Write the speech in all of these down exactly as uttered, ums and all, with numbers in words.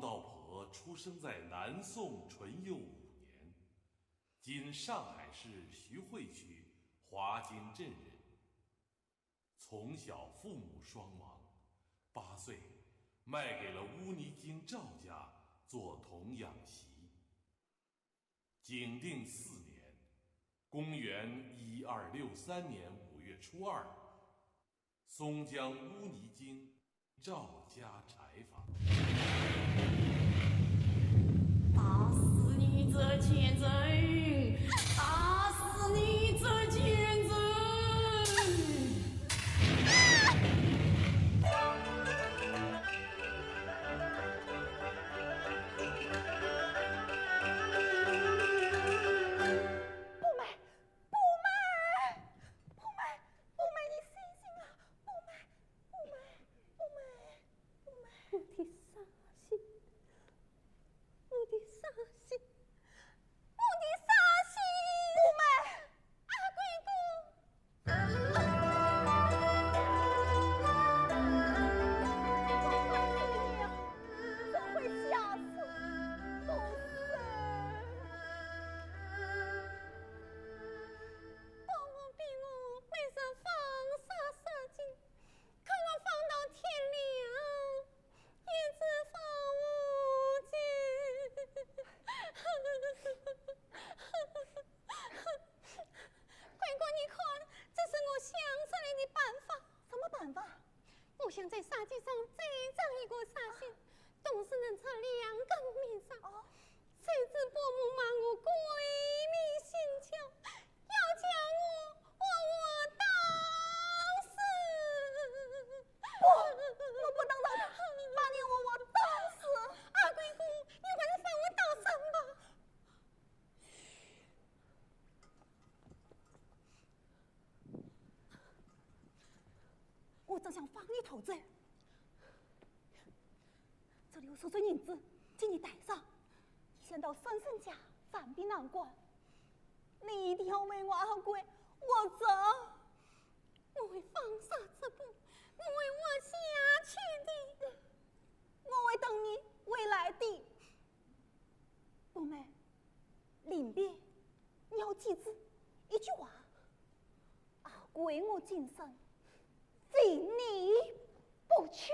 道婆出生在南宋淳佑五年，今上海市徐汇区华泾镇人。从小父母双亡，八岁卖给了乌泥泾赵家做童养媳。景定四年，公元一二六三年五月初二，松江乌泥泾赵家柴房。打死你这贱人！打死你这贱人！不卖，不卖，不卖，不卖，你死心啊！不卖，不卖，不卖，不卖。我的伤心，我的伤心，我的伤心！不卖！阿贵哥， 贵哥，你看，这是我想出来的办法。什么办法？我想在纱机上再张一个纱线，同时能插两根棉纱。哦。谁知伯母骂我鬼迷心窍，要将我活活打死。不，我不能让他把你活活打死。阿贵哥，你还是放我逃生吧。 我正想放你逃走，这里有数万银子替你带上，你先到孙生家暂避难关。你一定要为我阿贵活着。我会纺纱织布，我会挖下去的。我会等你回来的。 不卖，临别，你要记住一句话：阿贵我今生，非你不娶。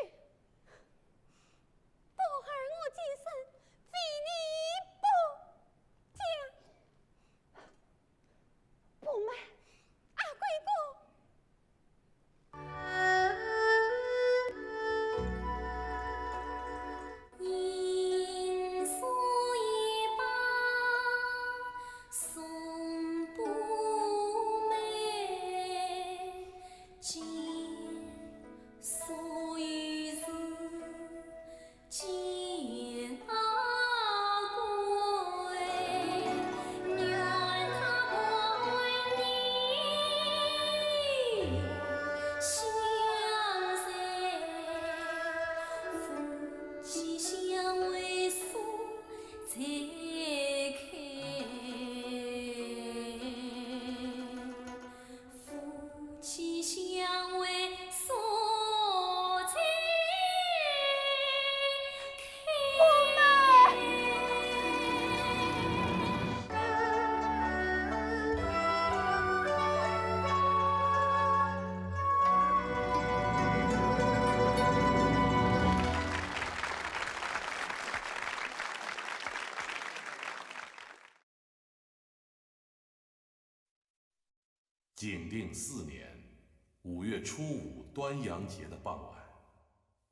宝儿我今生，非你不嫁。不卖。阿贵哥。 景定四年五月初五端阳节的傍晚，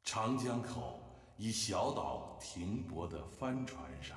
长江口一小岛停泊的帆船上，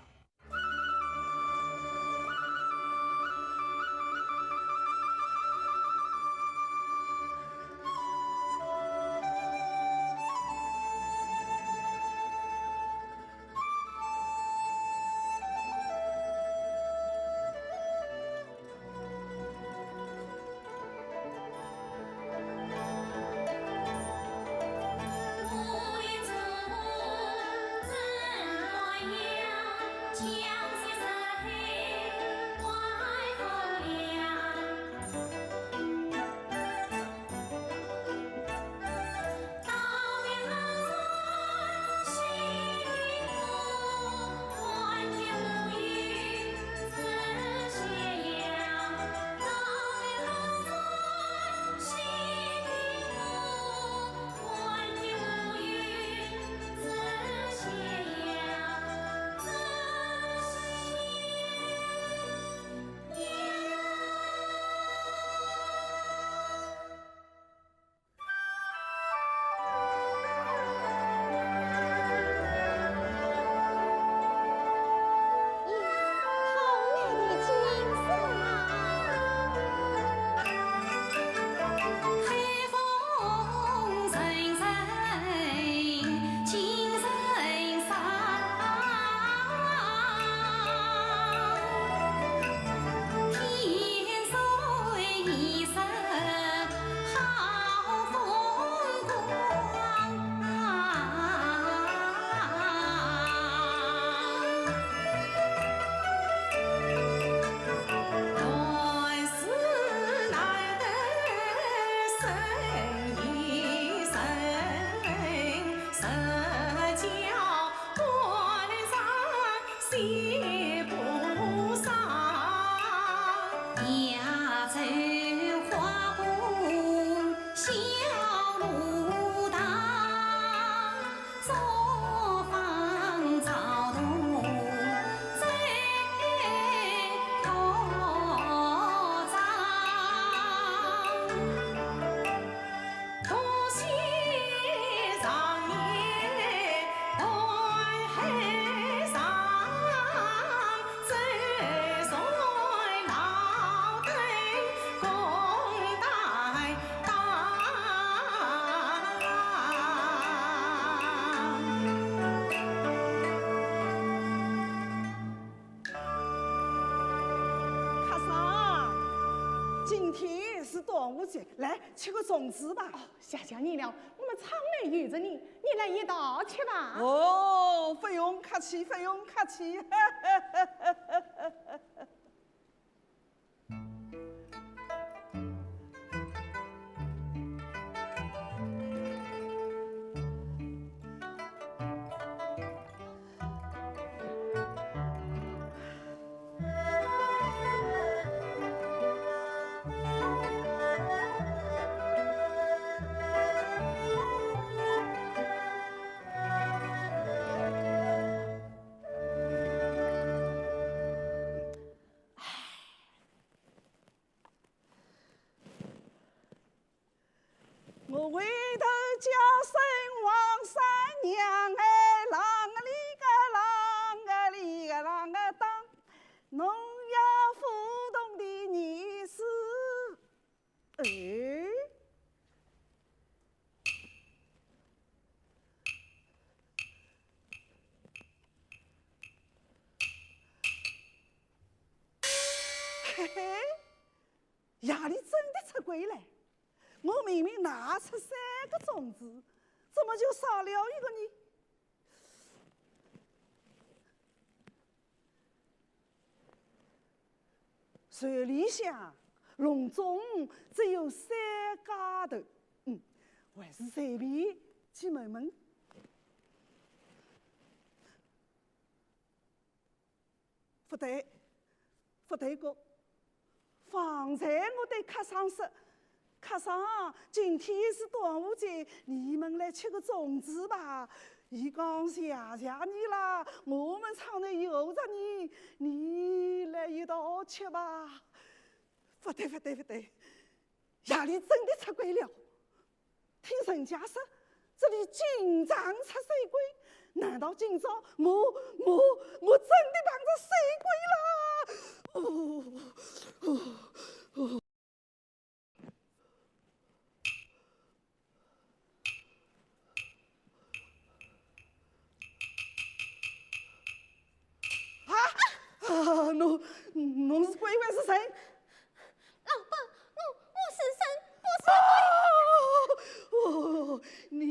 我去，来，吃个粽子吧。哦，谢谢你了，我们舱内有着你，你来一道吃吧。哦，不用客气，不用客气。我回头叫声王三娘哎，啷个哩个啷个哩个啷个当，侬要舞动的意思。哎？嘿嘿，夜里真的出鬼来。 我明明拿出三个粽子，怎么就少了一个呢？船里向，笼中只有三家头，嗯，还是随便去问问。 勿对，勿对个。方才我对客商说，客商，今天是端午节，你们来吃个粽子吧。伊讲谢谢你啦，我们舱内有着你，你来一道吃吧。勿对，勿对，勿对，夜里真的出鬼了。 听人家说，这里经常出水鬼，难道今朝我，我，我真的碰着水鬼了？哦，哦，哦。啊，啊，侬，侬是鬼还是神？ 老伯，我，我是神，不是鬼。哦，哦，你，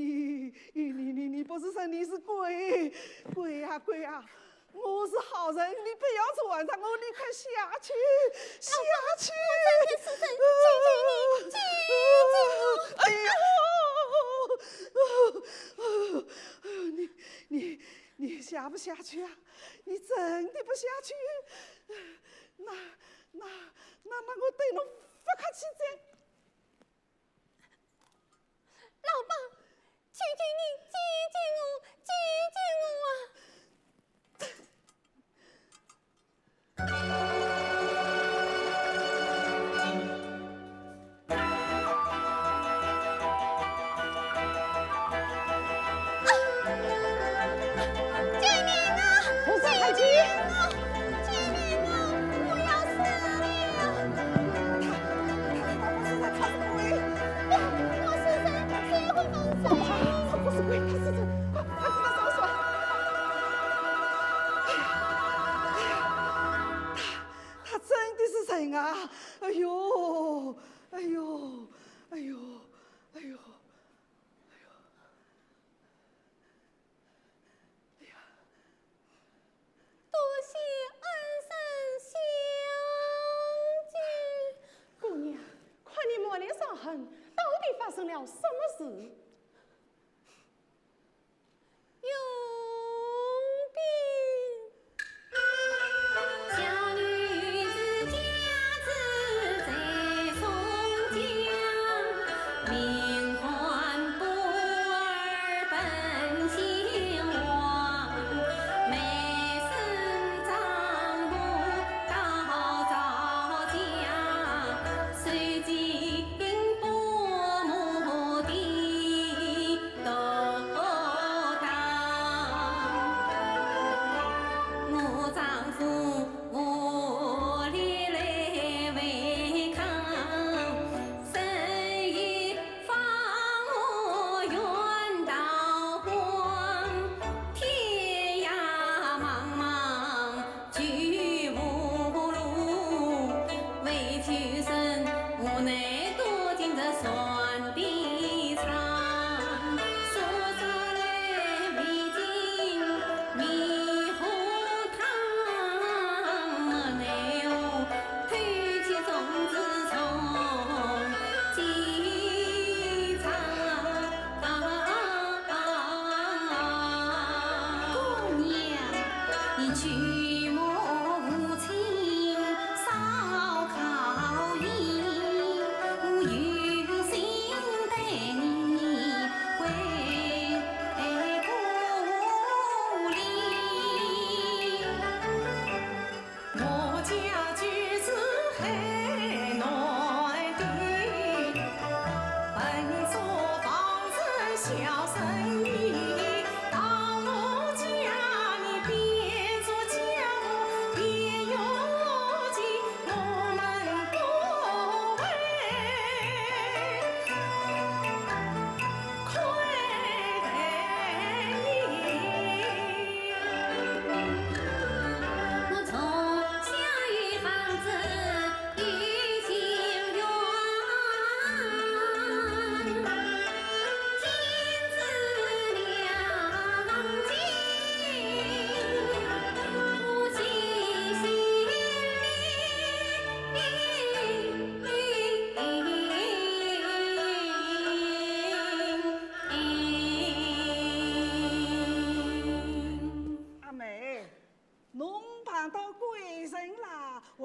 你，你，你，你不是神，你是鬼，鬼啊，鬼啊！我是好人，你不要缠着我，你快下去，下去！我真的是神，救救你，救救我！哎呦，你，你，你下不下去啊？你真的不下去？那，那，那，那我对侬不客气哉。 老伯，求求你，救救我，救救我啊！啊！救命啊！红色海军！救命啊！救命啊！我要死了！ 他不是人，他是鬼，他是人，快，快跟他上船！他，他真的是人啊！哎呦，哎呦，哎呦，哎呦，哎呦！ 多谢恩人相救。姑娘，看你满脸伤痕，到底发生了什么事？永斌。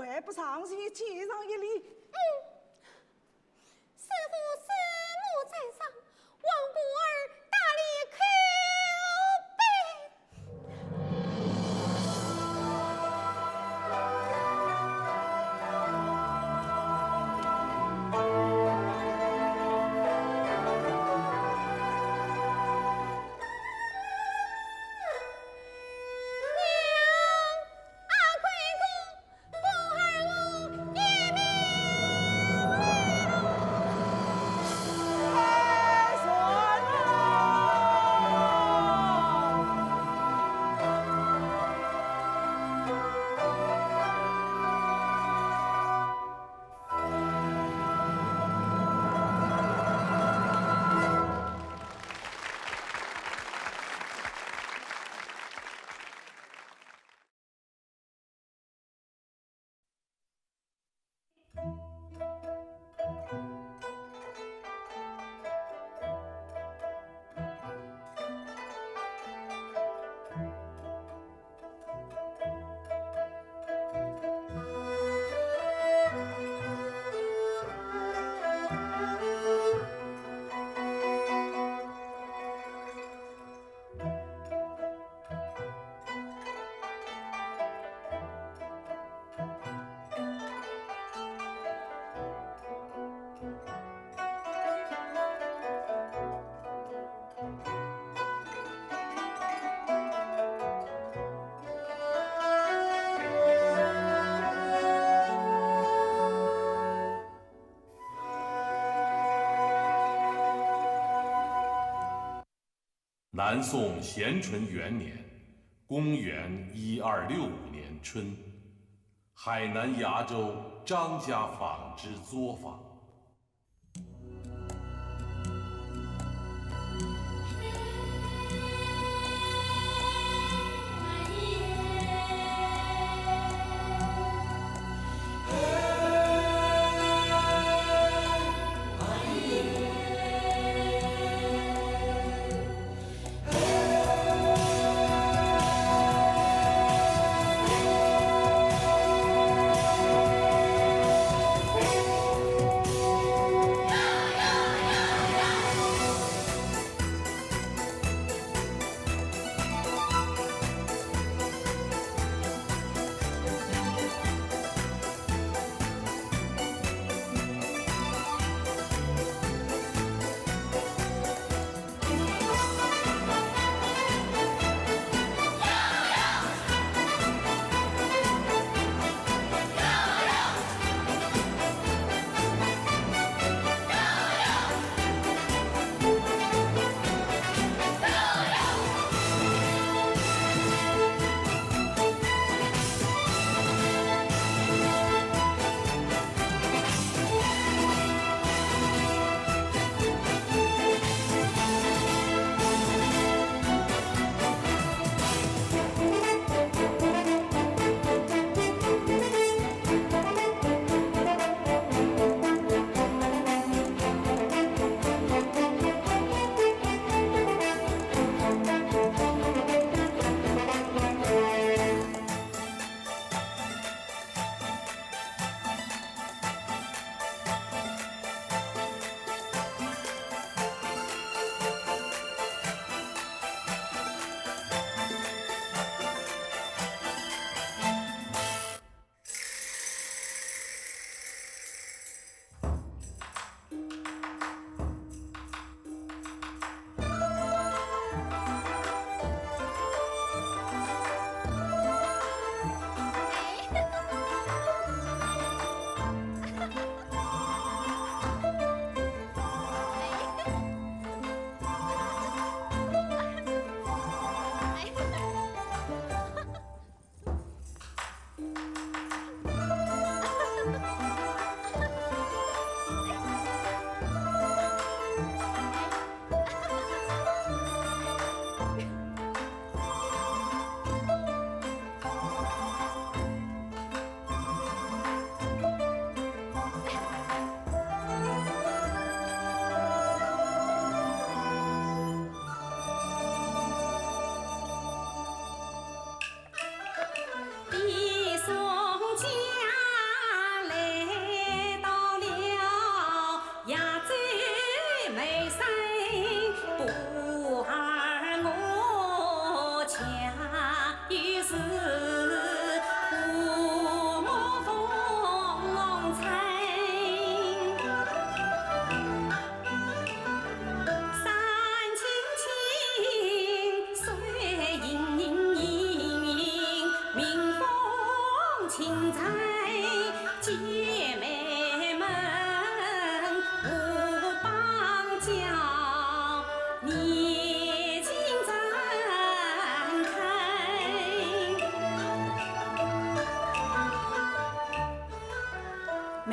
还不上前见上一礼？嗯，师父师母在上，望徒儿大礼叩拜。南宋咸淳元年，公元一二六五年春，海南崖州张家坊之作坊。在姐妹们，我邦交，你请展开。每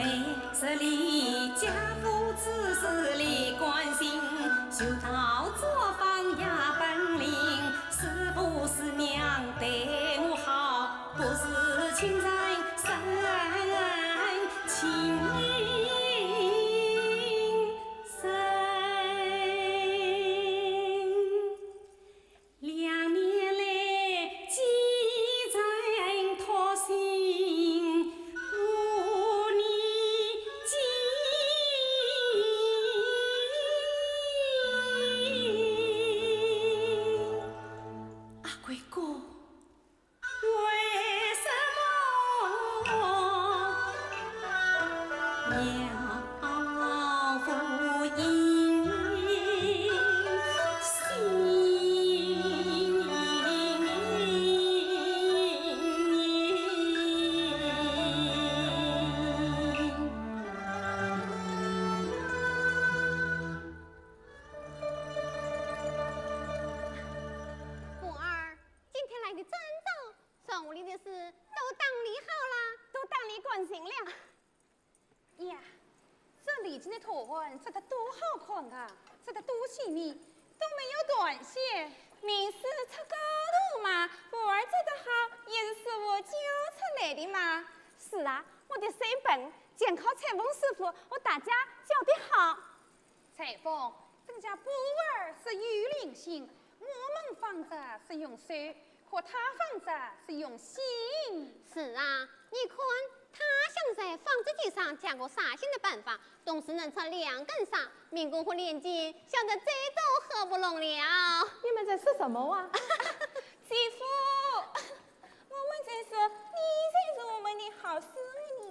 日里家父之事理关心，修道作坊呀本领，师父师娘待我好，不是亲人生情深。 两年来，几曾托心，我念经。阿贵哥。 为什么要无音信？凤儿，今天来得真早， 庄屋里的事都打理好了，都打理干净了。呀，这礼金的图案做得多好看啊，做得多细密，都没有断线。你是出高徒嘛，凤儿做得好，也是师傅教出来的嘛。是啊，我的手笨，全靠裁缝师傅和大家教的好。 裁缝，人家凤儿是有灵性，我们仿着是用手，可他仿着是用心。是啊，你看，他想在仿制机上加个杀心的办法，同时能出两根线，民工和连金想得这都合不拢了。你们在说什么啊？姐夫，我们在说，你才是我们的好师傅呢。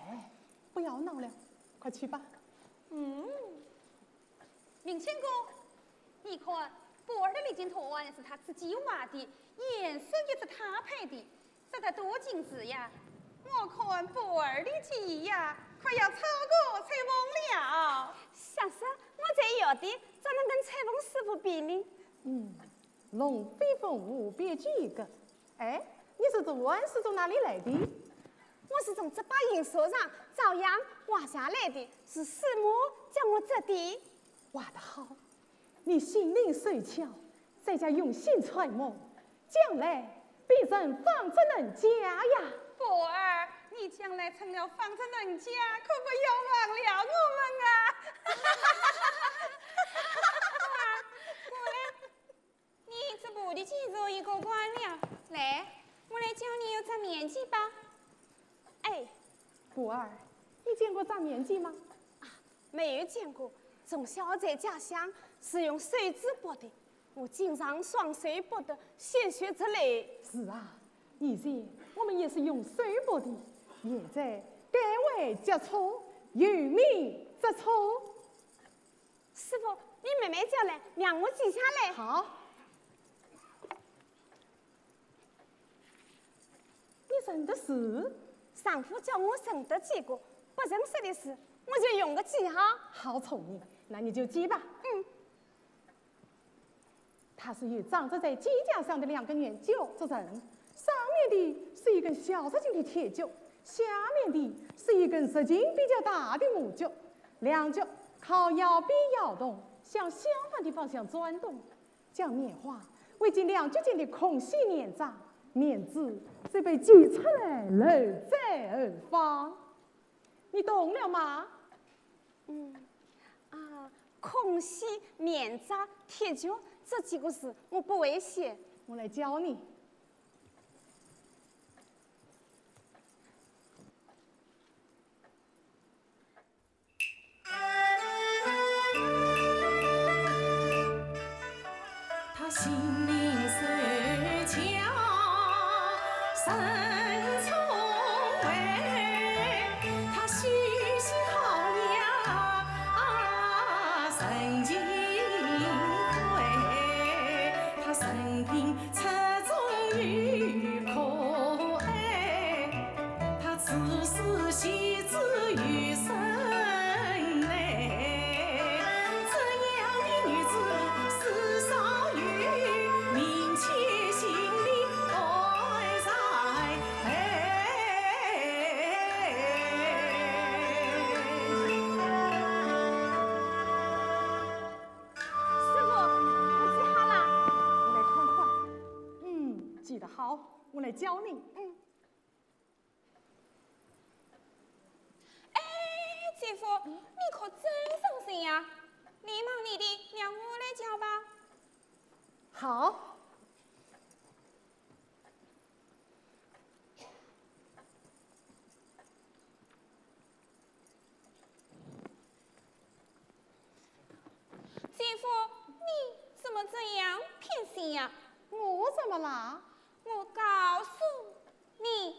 哎，不要闹了，快去吧。嗯。 明清哥，你看，凤儿的礼金图案是他自己画的，颜色也是他配的，这得多精致呀！我看凤儿的技艺呀，快要超过裁缝了。啥事？我才有的，怎能跟裁缝师傅比呢？嗯，龙飞凤舞别具一格。 哎，你这只碗是从哪里来的？我是从这把印刷上照样画下来的，是师母教我做的。画得好，你心灵手巧，在家用心揣摩，将来必然仿制能家呀。凤儿，你将来成了仿制能家，可不要忘了我们啊！凤儿，过来。 你这步的技术已过关了，来，我来教你一只面髻吧。哎，凤儿，你见过扎面髻吗？啊，没有见过，从小在家乡是用手指拨的，我经常双手拨得鲜血直流。是啊，以前我们也是用手拨的，现在改为脚戳，由面直戳。 师傅，你慢慢教来，让我记下来。好。你认得字？丈夫教我认得几个，不认识的字，我就用个记号。好聪明，那你就记吧。嗯。 它是由长着在肩胛上的两根圆角组成，上面的是一根小直径的铁角，下面的是一根直径比较大的木角，两角靠腰边摇动，向相反的方向转动，将棉花围进两角间的空隙粘扎，棉子就被挤出来，露在后方。你懂了吗？嗯，啊， 空隙、棉扎、铁角这几个字我不会写。我来教你。师傅，我记好了。我来看看。嗯，记得好，我来教你。嗯。 哎，姐夫，你可真上心呀！你忙你的，让我来教吧。好。 姐夫，你怎么这样偏心呀？我怎么啦？我告诉你。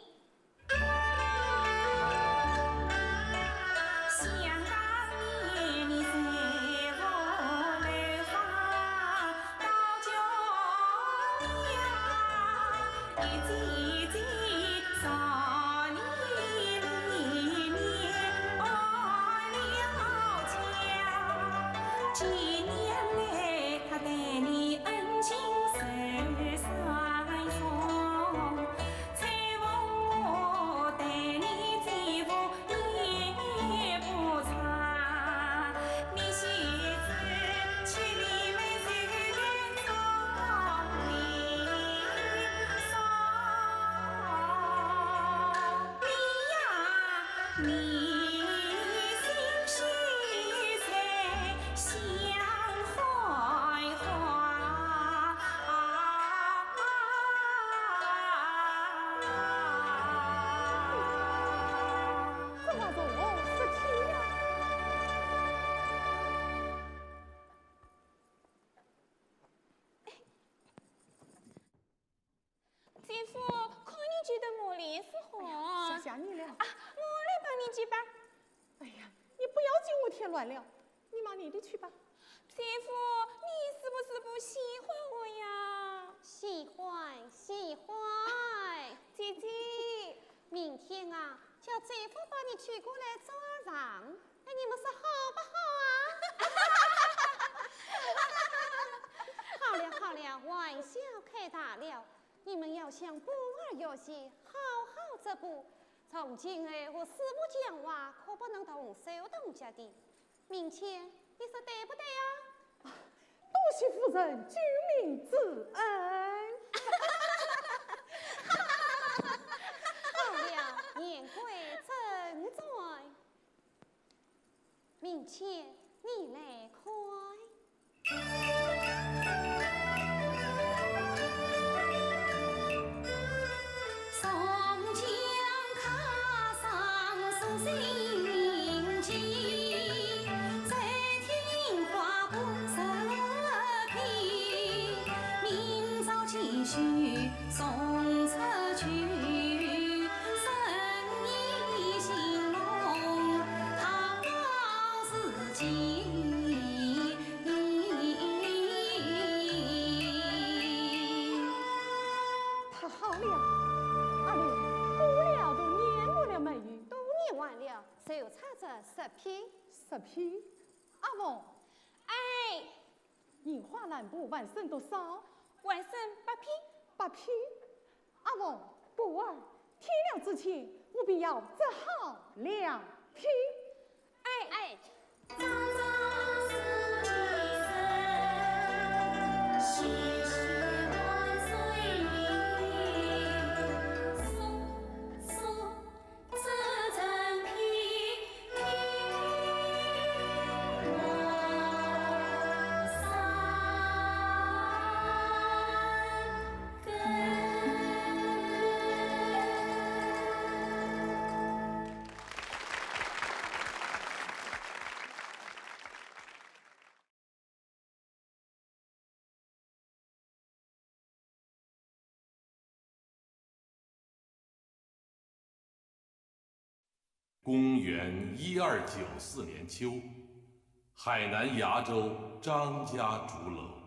这话从何说起呀？姐夫，看你急得满脸是汗。哎呀，想想你了。啊，我来帮你急吧。哎呀，你不要给我添乱了。 你忙你的去吧。姐夫，你是不是不喜欢我呀？喜欢，喜欢。姐姐。明天啊，叫姐夫把你娶过来做二房，哎，你们说好不好啊？好了，好了，玩笑开大了。你们要想补儿学习，好好照顾。从今后和师傅讲话，可不能动手动脚的。 明天，你说对不对呀？啊，多谢夫人救命之恩。好了，言归正传。明天你来看。太好了，阿莲，过了都念完了没有？都念完了，就差这十篇。十篇？阿凤。哎。 印花兰步完成多少？完成八篇。八篇？阿凤，不晚，天亮之前，务必要折好两篇。哎。哎。公元一二九四年秋，海南崖州张家竹楼。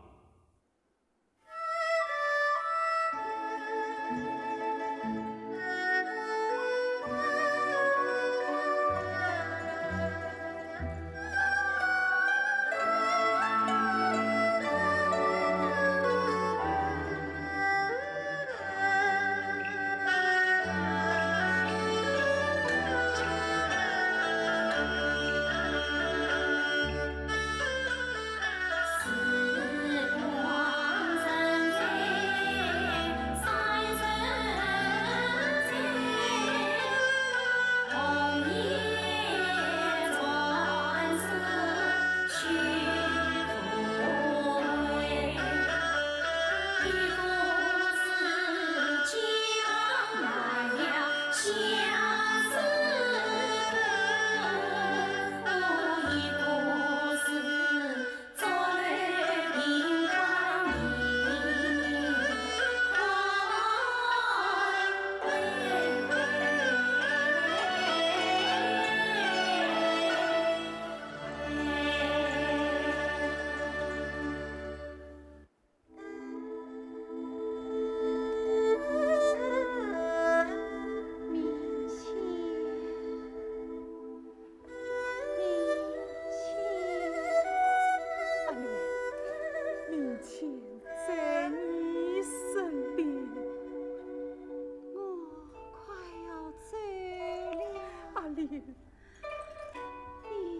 你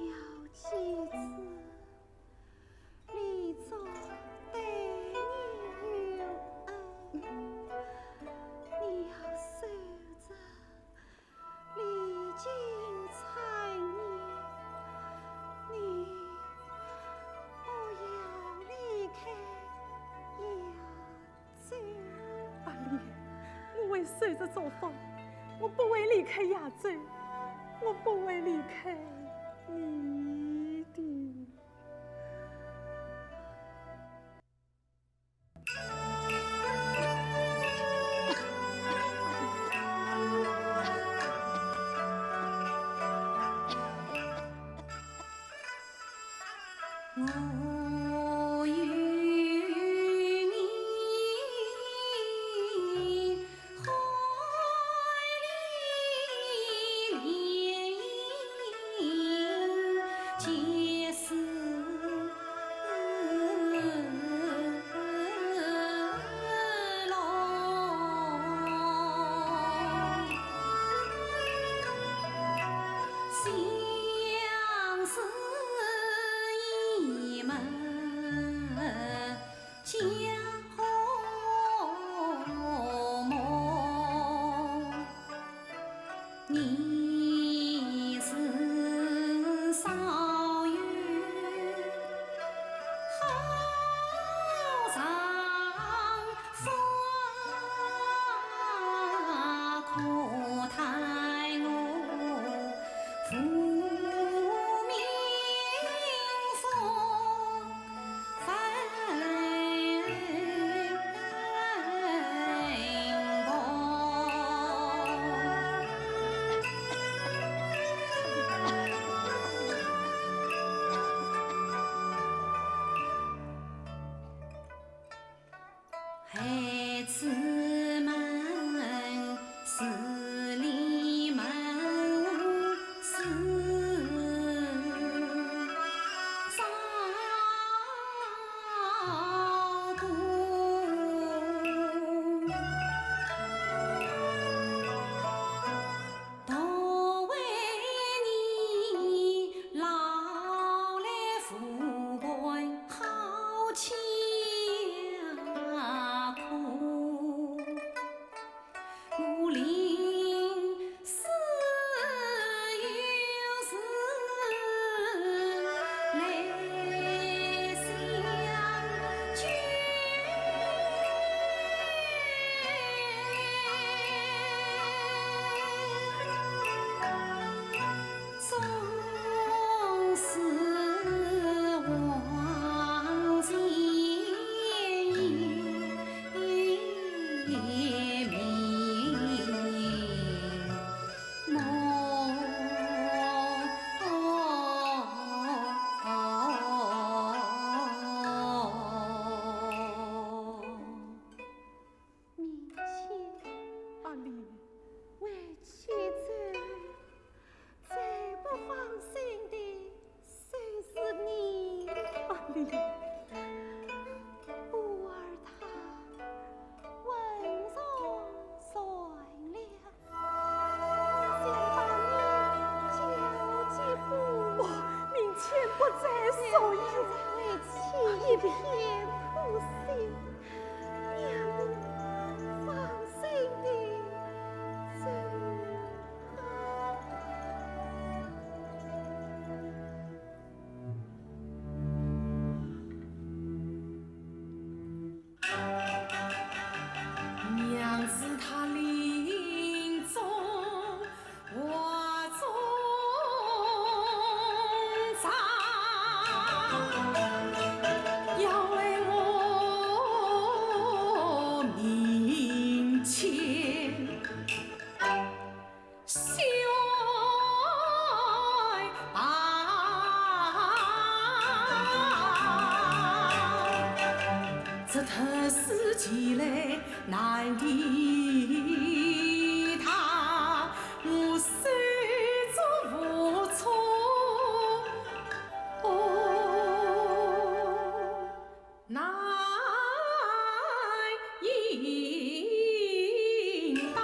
要记住，李宗对你有恩，你要守着。 历经残年，你不要离开扬州。阿丽，我会守着祝芳，我不会离开扬州，我不会离开你的。明清，阿丽，为妻走，最不放心的就是你。阿丽，我儿他文弱善良， 想把你交给我。我明天不再受用。为妻一片苦心，娘放心地走吧。 娘子她临终话中讲，要为我明前 雪白，这特使前来难抵达，我手足无措，哦，难 应答。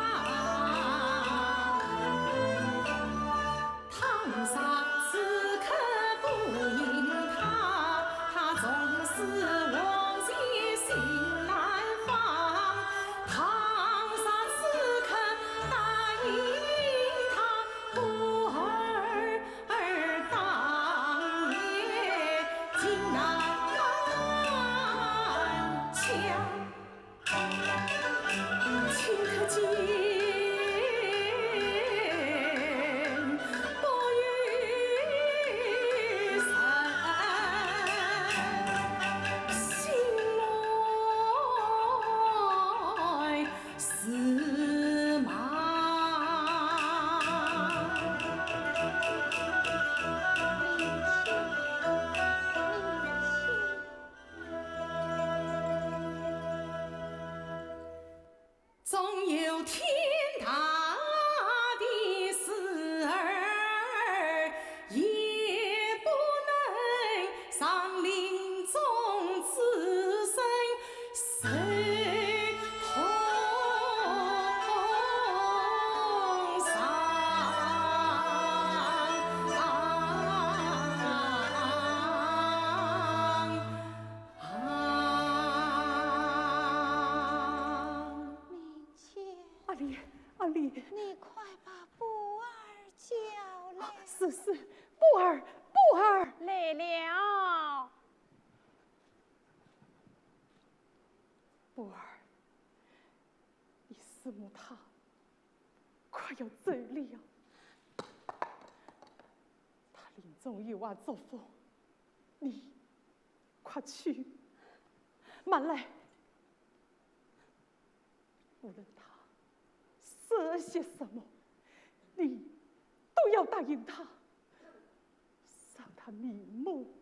这是波儿，波儿。来了。波儿，你师母她快要走了。她临终有话嘱咐，你快去。慢来。 无论他说些什么，你都要答应他，让他瞑目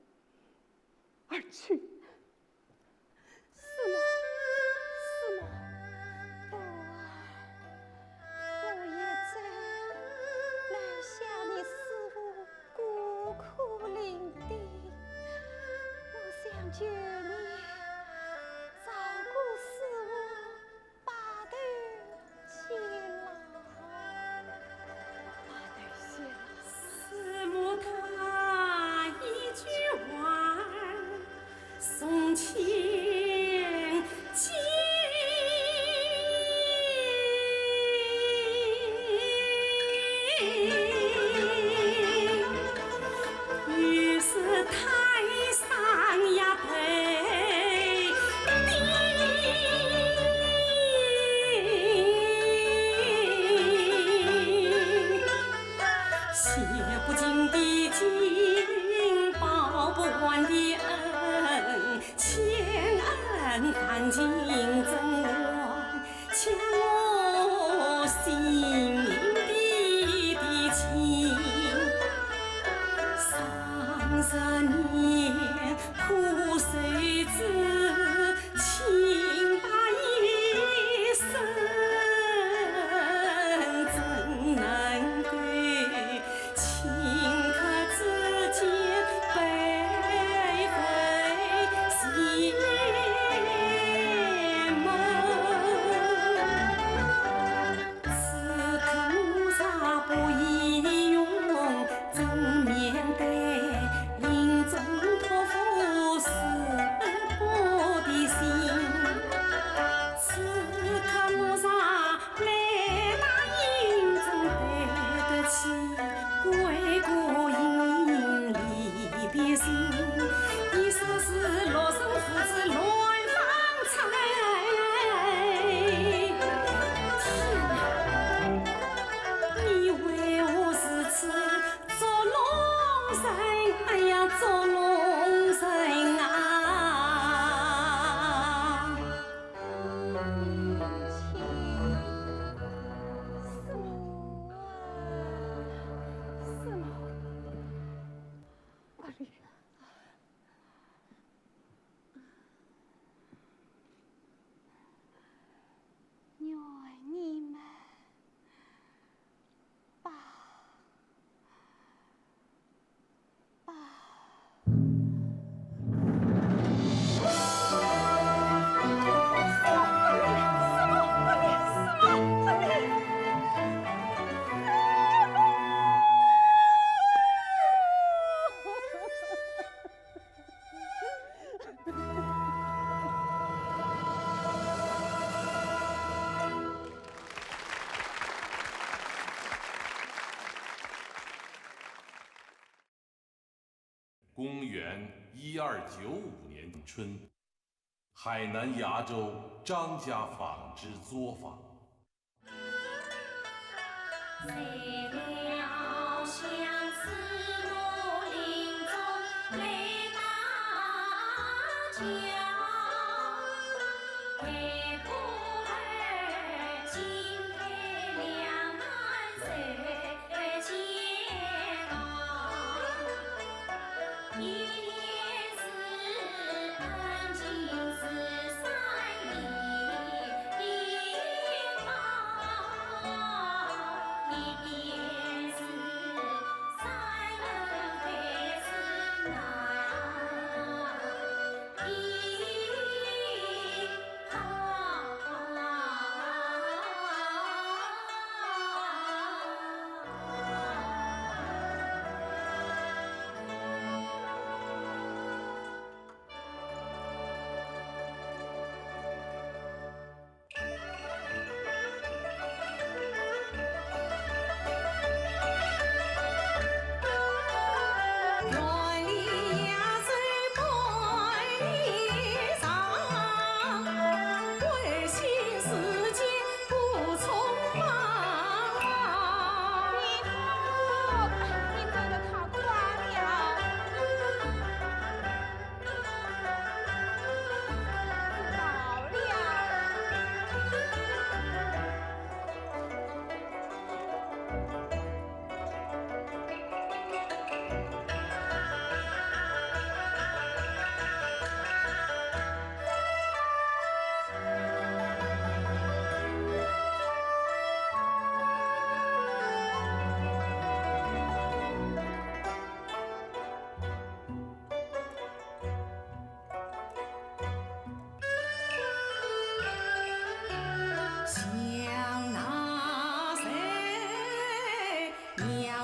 而去。师母，师母，不啊，我也真难想你师父 孤苦伶仃，我想求你照顾师父白头偕老。白头偕老。师母她一句话，送亲情。 于是太上呀头顶，洗不尽的情，报不完的恩，千恩万情怎忘？ 将我心底的情，三十年苦守之，清白一生，怎能够 顷刻之间，白头偕老。此刻我若不英勇正面对，临终托付师父的心。此刻我若 没答应，怎对得起贵国英灵离别情？你说是六神父子乱芳草。天哪，你为何如此捉弄人？哎呀，捉弄人啊！ 师母啊，师母，阿莲。愿你们吧。 公元一二九五年春，海南崖州张家坊之作坊。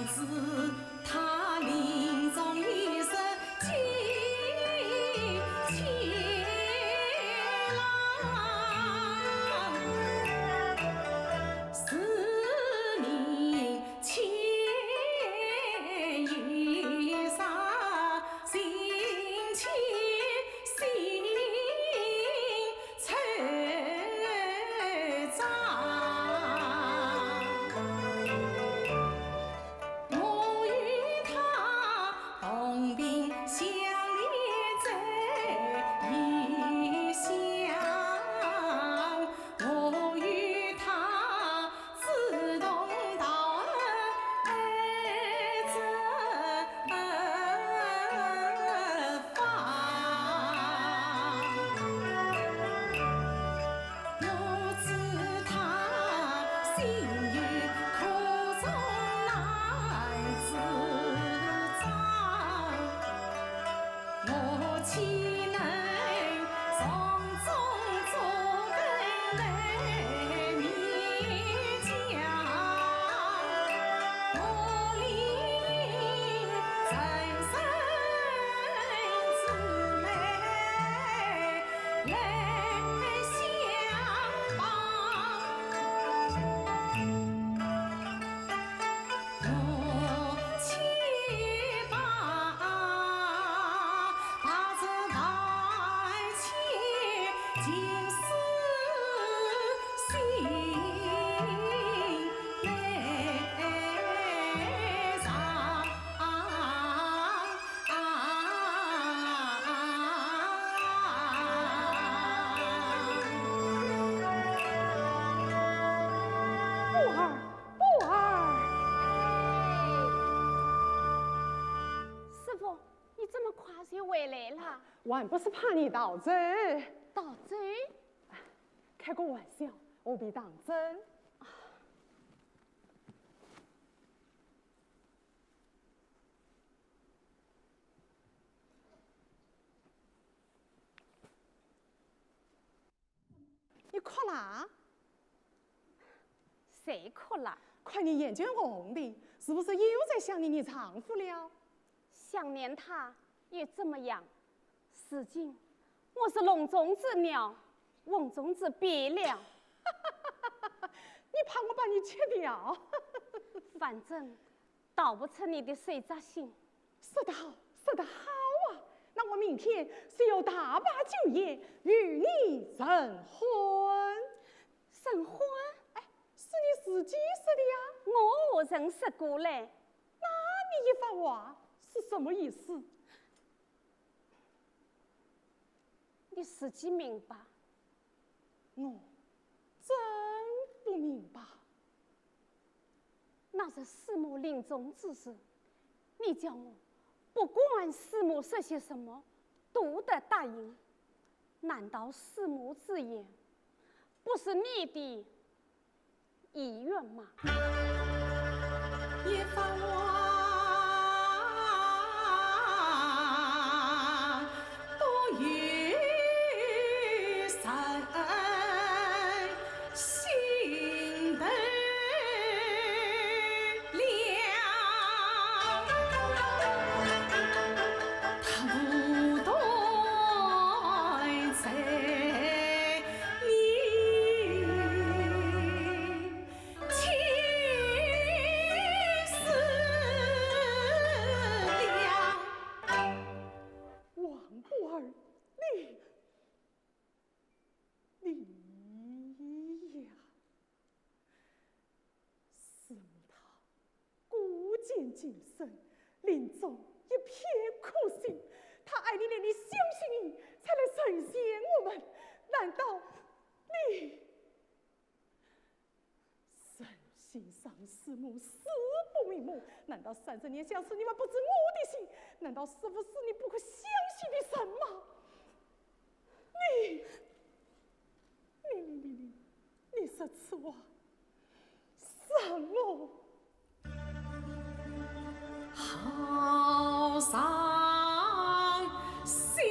不二，不二。师傅，你这么快就回来了？我还不是怕你逃走。逃走？开个玩笑，何必当真？ 你哭啦？谁哭啦？看你眼圈红的，是不是又在想念你丈夫了？想念他又怎么样？如今我是笼中之鸟，瓮中之鳖了。你怕我把你吃掉？反正 逃不出你的手掌心。说得好，说得好啊！那我明天就要大摆酒宴，与你成婚。成婚？哎，是你自己说的呀。我何曾说过嘞？那你一番话是什么意思？你自己明白。我真不明白。 那日师母临终之时，你叫我不管师母说些什么，都得答应。难道师母之言不是你的意愿吗？王不二，你，你呀！ 师母她孤肩尽身，临终一片苦心，她爱你，连你相信你才来成全我们，难道你忍心让师母死不瞑目？难道三十年相思你们不知我的心？难道师父是你不可相信的人吗？你，你，你，你，你， 你说此话，伤我好伤心。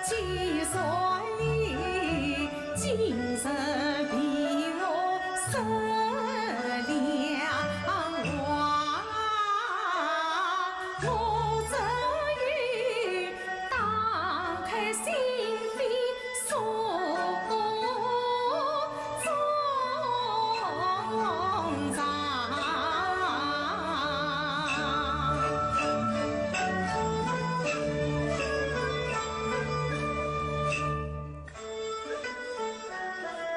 既然你今日比我失了望，我只有打开心扉诉衷肠。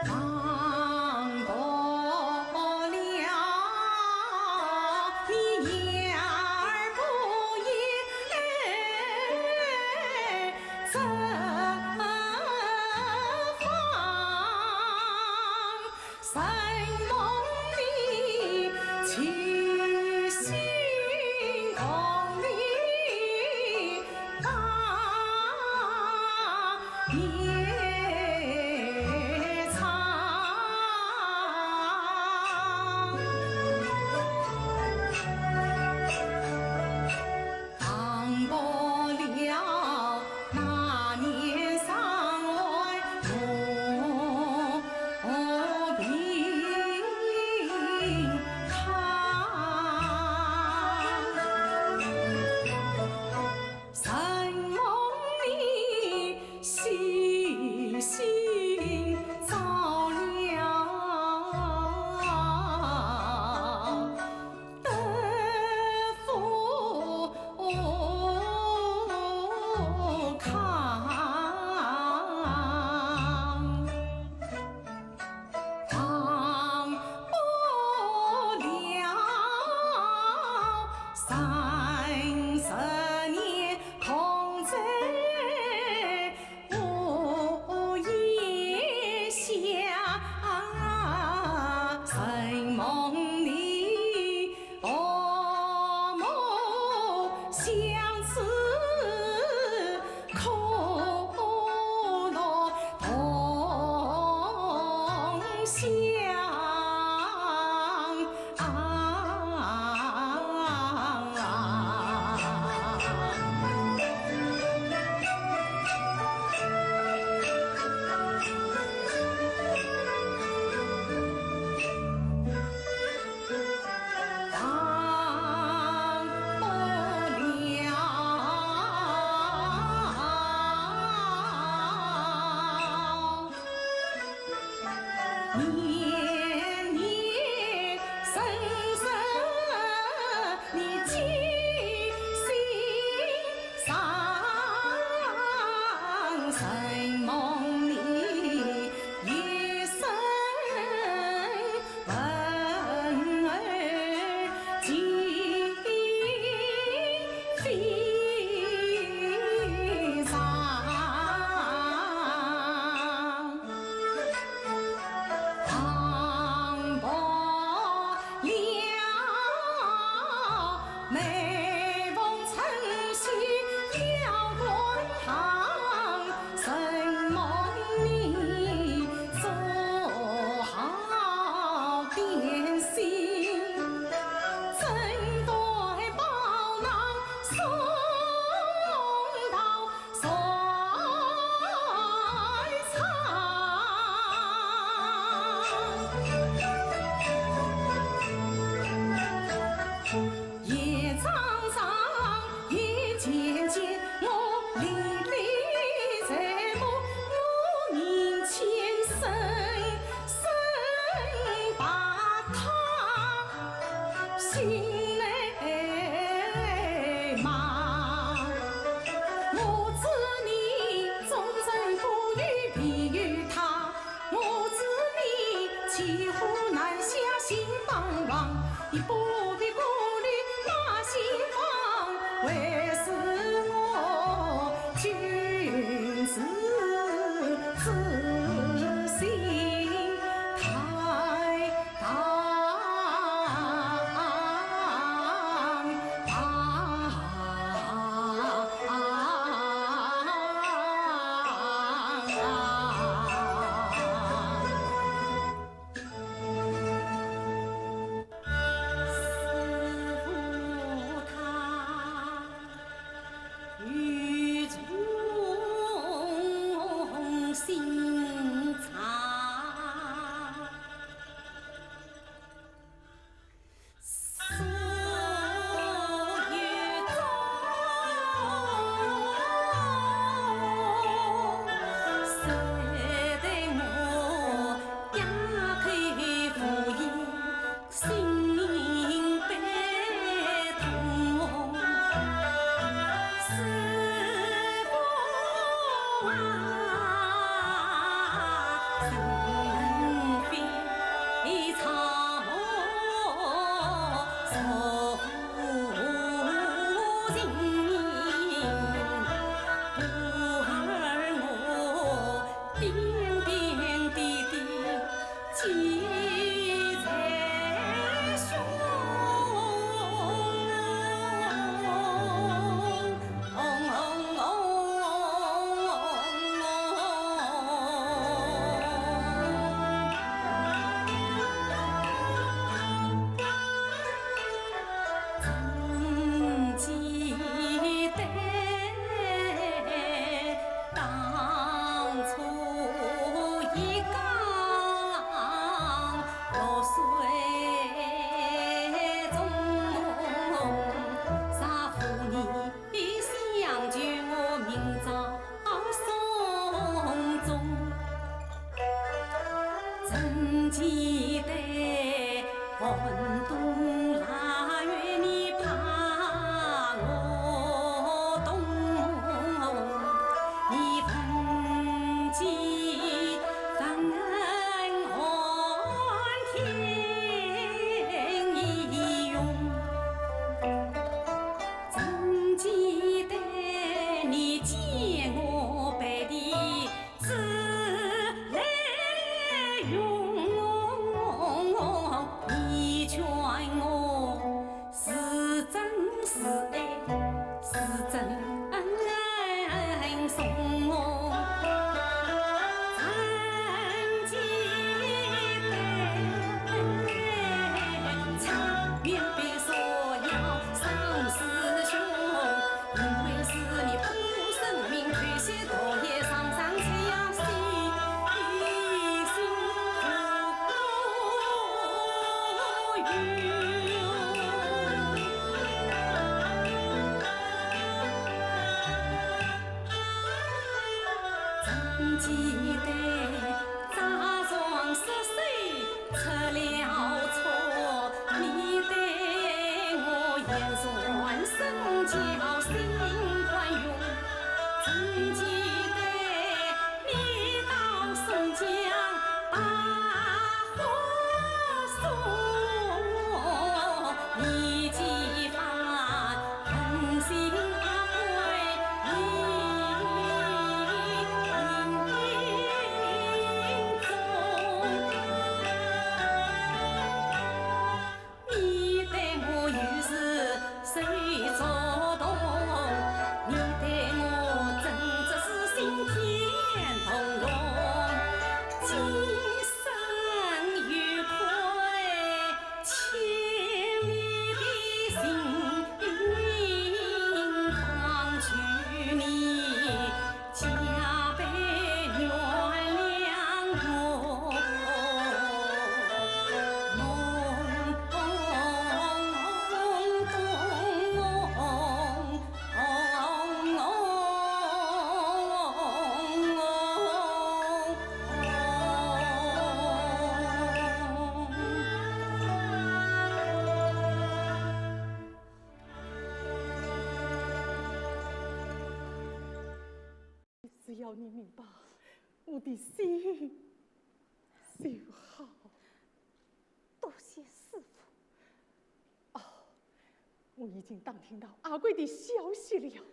忘不了你言而不言这方。 承蒙你倾心共你把夜唱。 忘不了那年上海和平堂，承蒙你悉心照料。 德福康，忘不了三十年抗战 我也想承蒙你，和睦相处，苦乐同享。年年深深你记心上，承蒙你一生 问候情非常。忘不了每逢春喜邀观塘，承蒙你做好 点心，蒸对包囊送到菜场。夜长长，夜渐渐，我历历在目，我眼前身 身白塔，心内忙。我知你终身不遇，唯有他。我知你骑虎难下心慌慌，你不必顾虑马心慌，为是我君子 之心太荡荡。只要你明白我的心就好。多谢师父。哦，我已经打听到阿贵的消息了。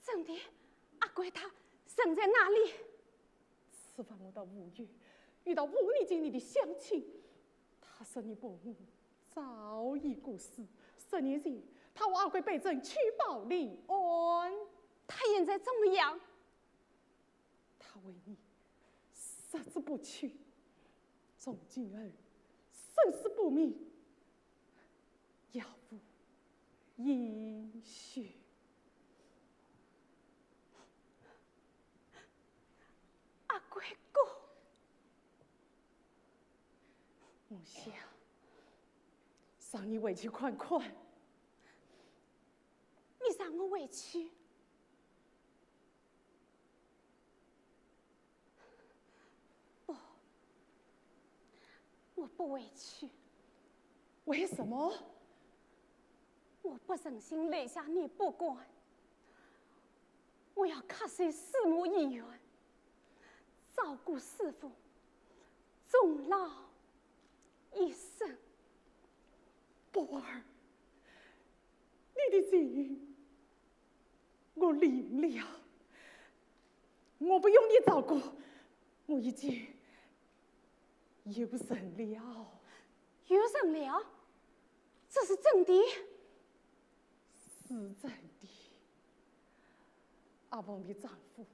真的？阿贵他人在哪里？此番我到吴县，遇到吴礼金你的乡亲，他说你伯母早已过世，十年前他和阿贵被人举报离案。他现在怎么样？他为你十之八九，从今后生死不明，杳无音讯。阿贵哥，我想让你回去看看。你让我回去？不，我不回去。为什么？我不忍心留下你不管。我要恪随师母遗愿，照顾师父终老一生。宝儿，你的情我领了，我不用你照顾，我已经有人了。有人了？这是真的？是真的。阿凤的丈夫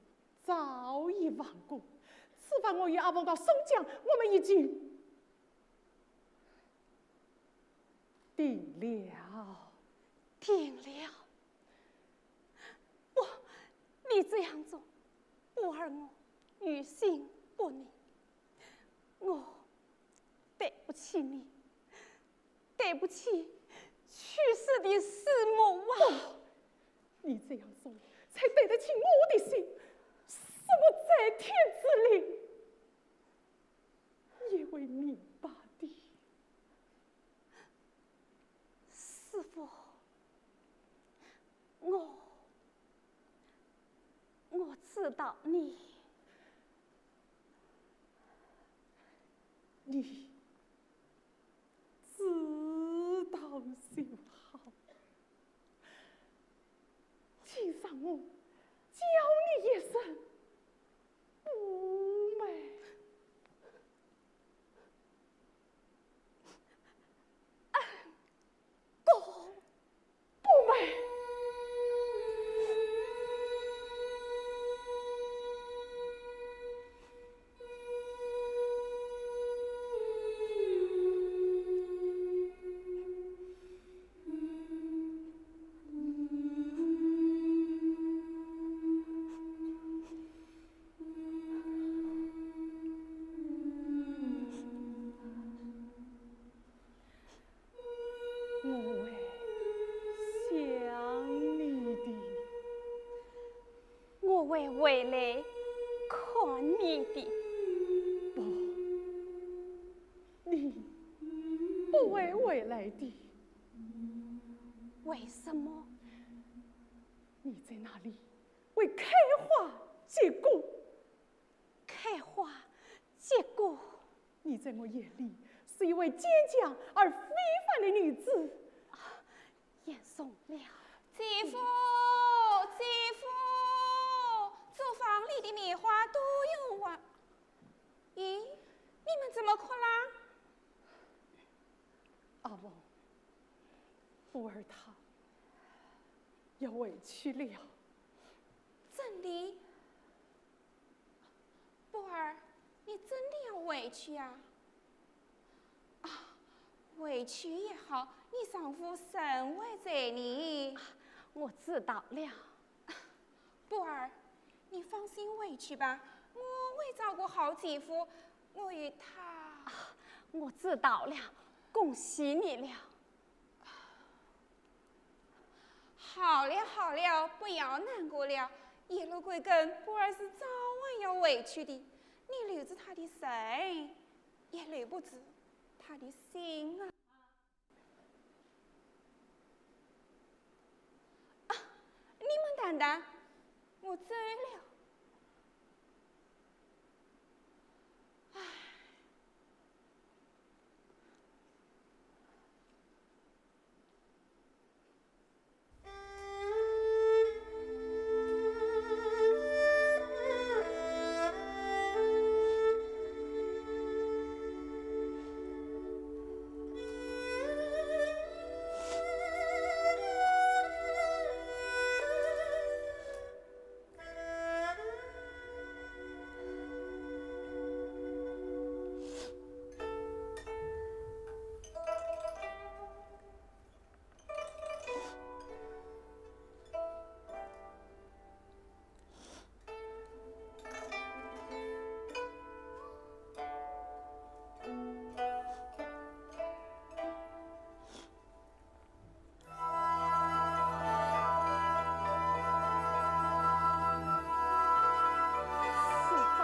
早已亡故，此番我与阿凤到松江，我们已经定了。定了？不，你这样做，宝儿我于心不宁。我对不起你，对不起去世的师母啊！不，你这样做才对得起我的心，师母在天之灵也会明白的。师父，我，我知道你，你知道就好。请让我叫你一声 不美。公，不美。我会想你的。我会回来看你的。不，你不会回来的。为什么？你在那里会开花结果。 开花结果。你在我眼里是一位坚强而非凡的女子。啊，言重了。姐夫，姐夫，这房里的棉花都用完。咦，你们怎么哭啦？阿凤，宝儿她要回去了。真的？ 宝儿，你真的要回去啊？啊，回去也好，你丈夫仍会在呢。我知道了。宝儿，你放心回去吧，我会照顾好姐夫，我与他。啊，我知道了，恭喜你了。 好了好了，不要难过了。叶罗贵根本是早晚要回去的，你留着他的人，也留不住他的心啊。啊，你们谈谈，我走了。唉。 事发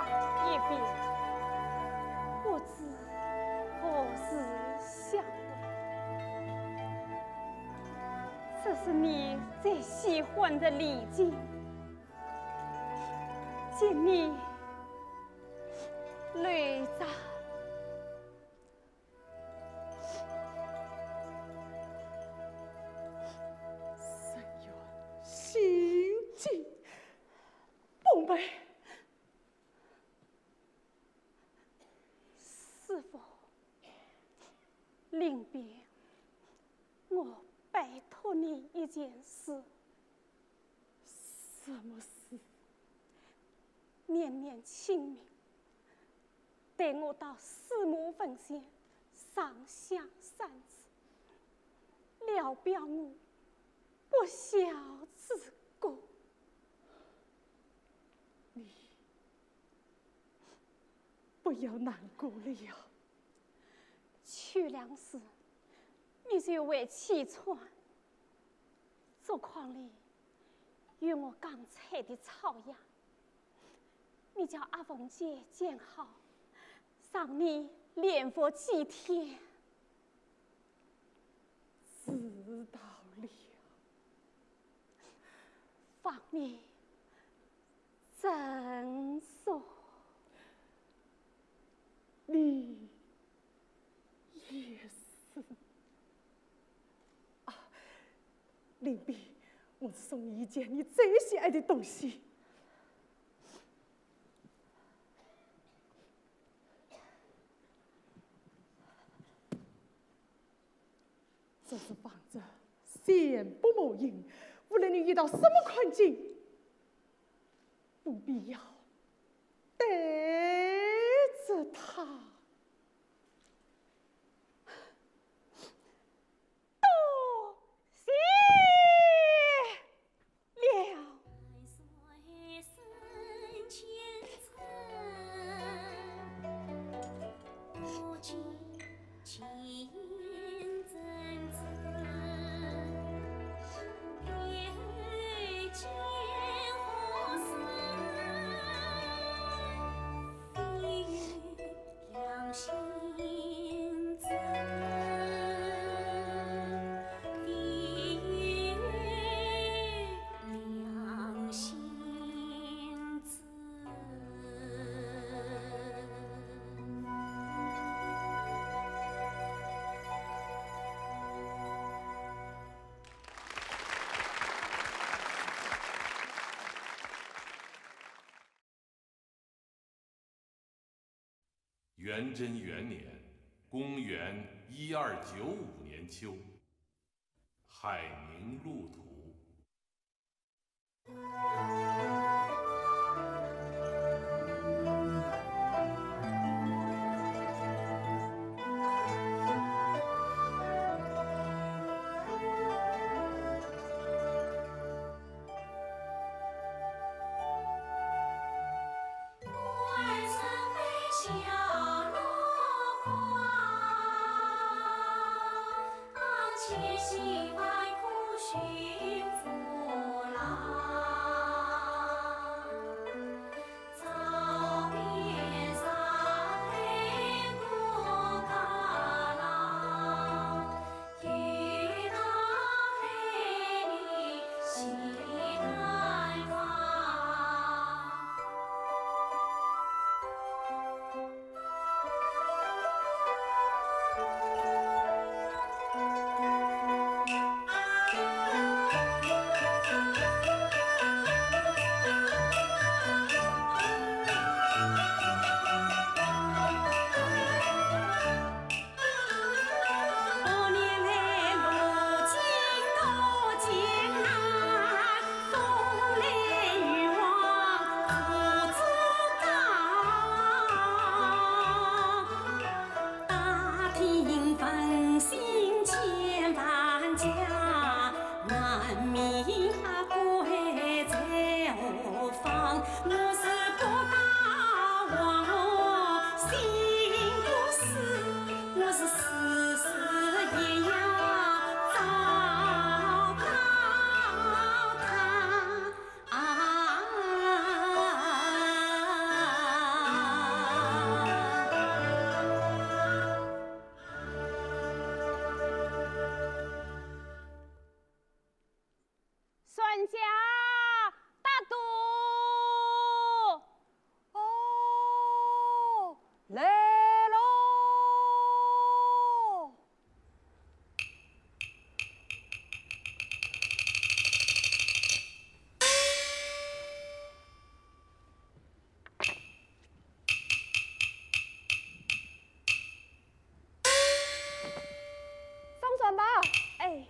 已毕，不知何时相会。这是你最喜欢的礼金。见你，刘长。深院心静，不美。师父，临别，我拜托你一件事。 什么事？念念清明，带我到师母坟前上香三次，聊表我不孝之过。你不要难过了呀。秋粮时，你就回去穿。 竹筐里有我刚采的草药，你叫阿凤姐煎好，让你连服几天。知道了。方你 怎说？你也是。啊，林碧，我送你一件你最喜爱的东西。 这是方子，前不磨印，无论你遇到什么困境，不必要带着它。多谢。 了。元贞元年，公元一二九五年秋，海宁路途。来喽！上船吧。哎。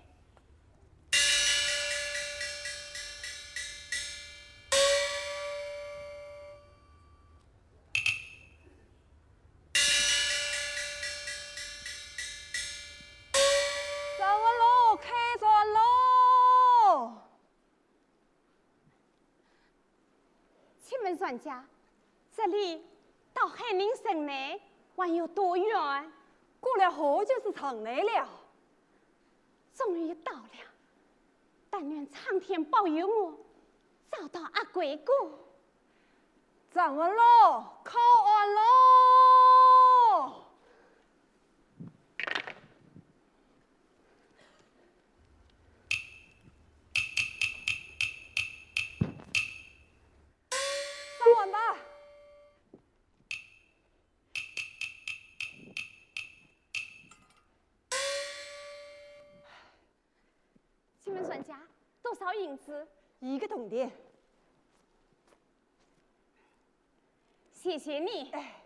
船稳喽，开船喽！请问船家，这里到海宁城内还有多远？过了河就是城内了。终于到了，但愿苍天保佑我找到阿贵哥。 船稳喽，靠岸喽！上岸吧。 请问船家，多少银子？一个铜钿。谢谢你。哎。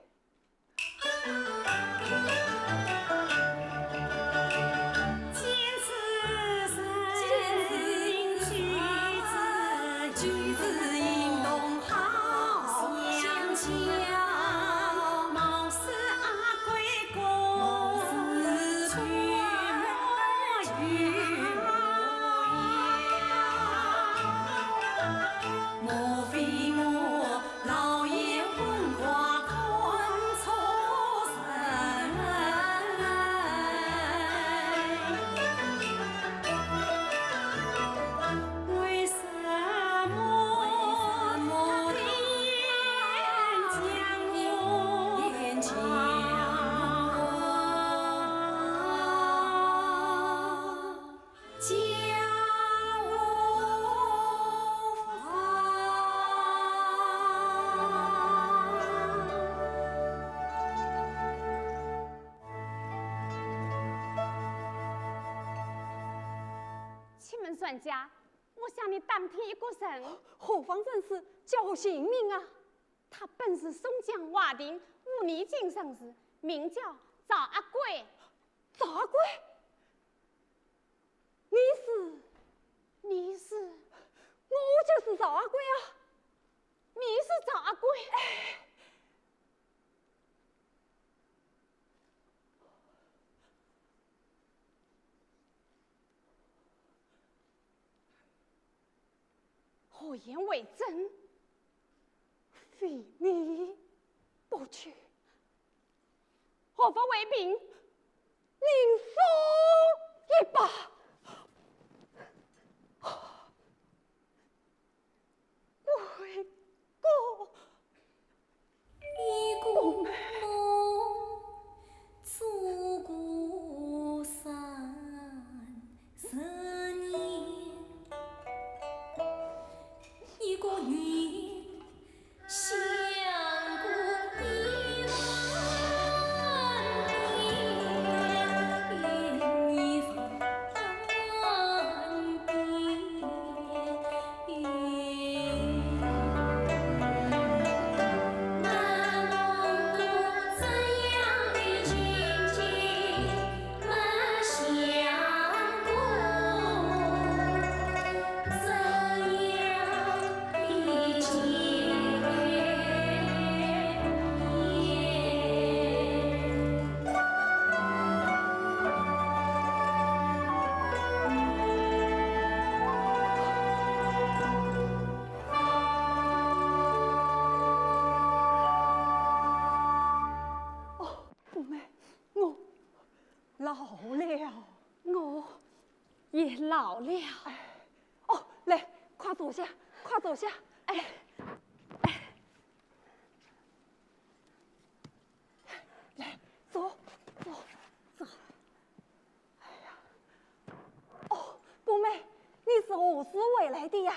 请问船家， 我想你打听一个人。何方人士，叫我姓名啊？他本是松江华亭五年级生士，名叫赵阿贵。赵阿贵？你是？你是？我就是赵阿贵啊！你是赵阿贵？哎。 何言为真？非你不娶，何不为凭？另送一把。 为何？一个梦，做过三十年，一个人 想过一万遍，一万遍。难忘过这样的情景。 哦，冬梅，我 老了。我也老了。哎，哦，来，快坐下，快坐下。哎，哎，来，坐，坐，坐。哎呀，哦，冬梅，你是何时回来的呀？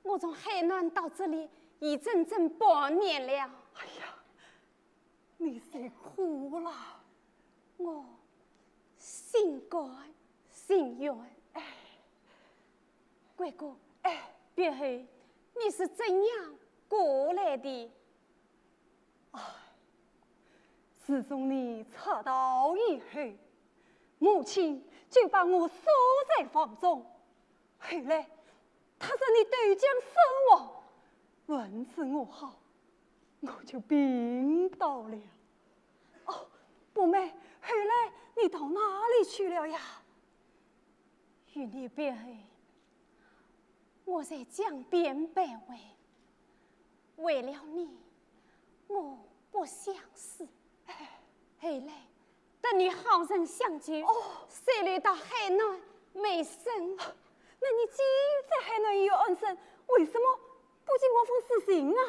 我从海南到这里已整整半年了。哎呀，你辛苦了。我心甘情愿。哎，贵哥，哎，别后你是怎样过来的？唉，自从你出道以后，母亲就把我锁在房中。后来，她说你投江身亡，问候我好，我就病倒了。哦，不，妹，后来你到哪里去了呀？与你别后，我在江边摆位，为了你，我不想死。后来，得你好人相救，哦，收留到海南卖身。那你既在海南有安身，为什么不进王府辞行啊？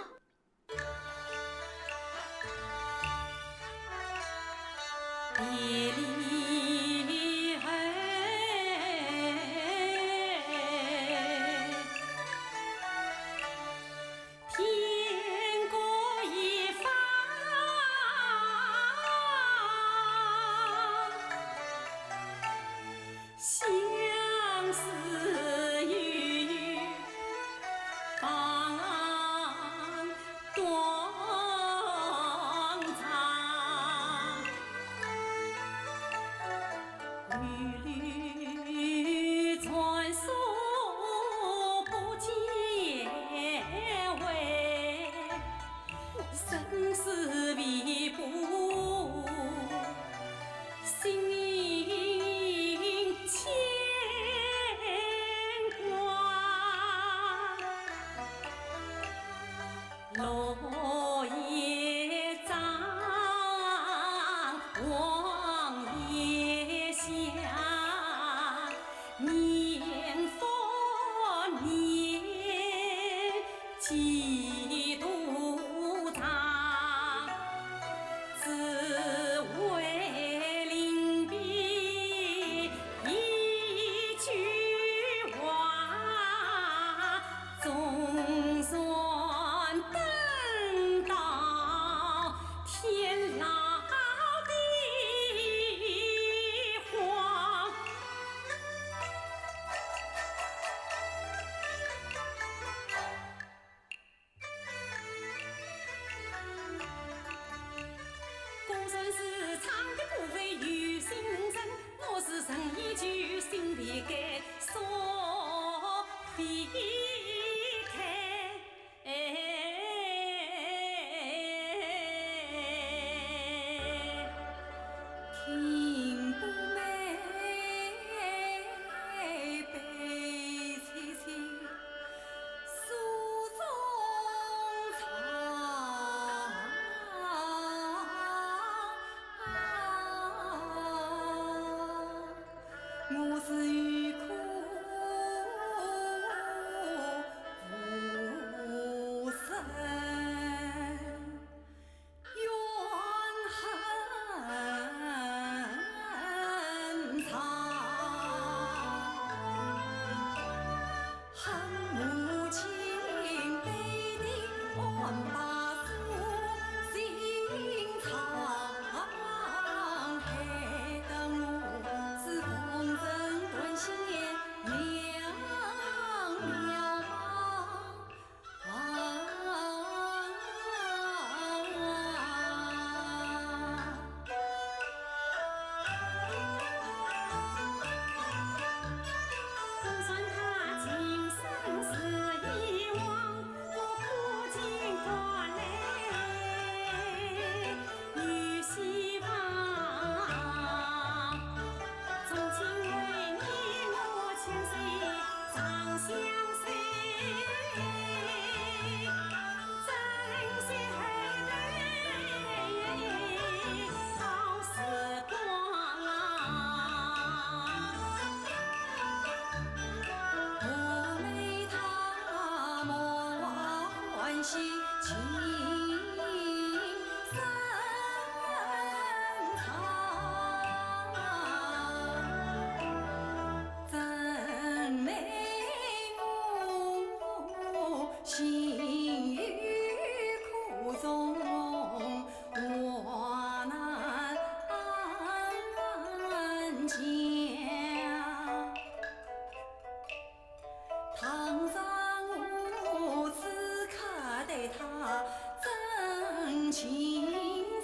真情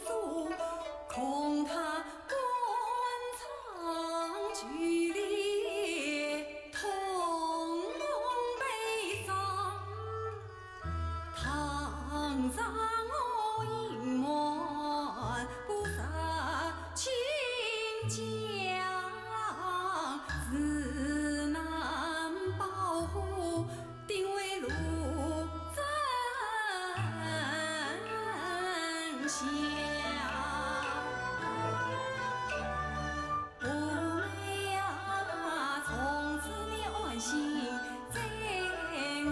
诉，恐他官场拘留，痛痛悲伤。倘若我隐瞒，不实情讲，自难保护。 定为路真相。红梅啊，从此你安心在我